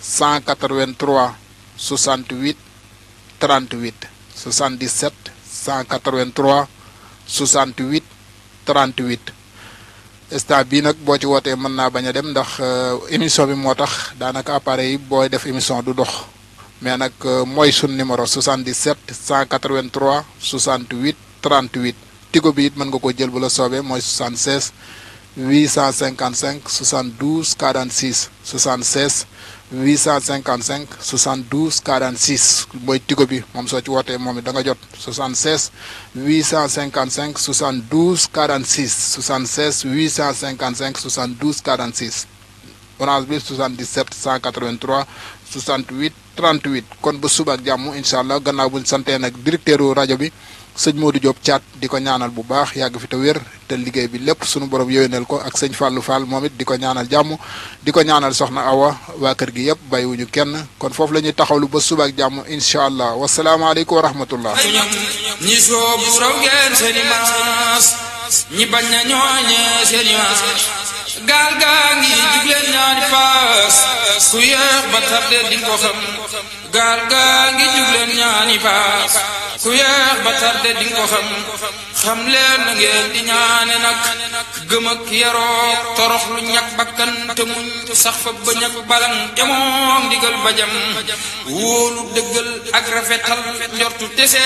183 68 38 77 183 68 38 instant bii nag boo ci wootee mën naa bañ a dem ndax émission bi moo tax daanaka appareil yi booy def émission du dox mais nag mooy sun numéro 77 183 68 38 tigo bi it mën nga ko jël bu la soobee mooy 76 855 72 46 76 855 72 46 mooy tigo bi moom soo ci wootee moom it da nga jot 76 855 72 46 76 855 72 46 orange bi 77 183 68 38 kon ba suba ak jàmm incha allah gannaaw buñ santee nag directeur rajo bi sëñ Modou Diop Thiat di ko ñaanal bu baax yàgg fi te wér te liggéey bi lépp sunu borom yéwénal ko ak sëñ Fallou Fall moom it di ko ñaanal jàmm di ko ñaanal soxna Awa waa kër gi yëpp bàyyiwuñu kenn kon foofu la ñuy taxawlu ba suba ak jàmm incha allah wasalaamaaleykum wa rahmatullah. ñi soobu raw ngeen seeni maas ñi bañ na ñooñee seeni maas gaal gaa ngi jubleen ñaari paas ku yéex ba tarde di ko xam gaal gaa ngi jubleen ñaani paas ku yéex ba tarde di ko xam leen na ngeen di ñaane nag gëm ak yaroo torox lu ñàkk bakkan te muñ sax fa ba ñàkk balang jamoom digal bajam wóolu dëggal ak rafetal njortu tese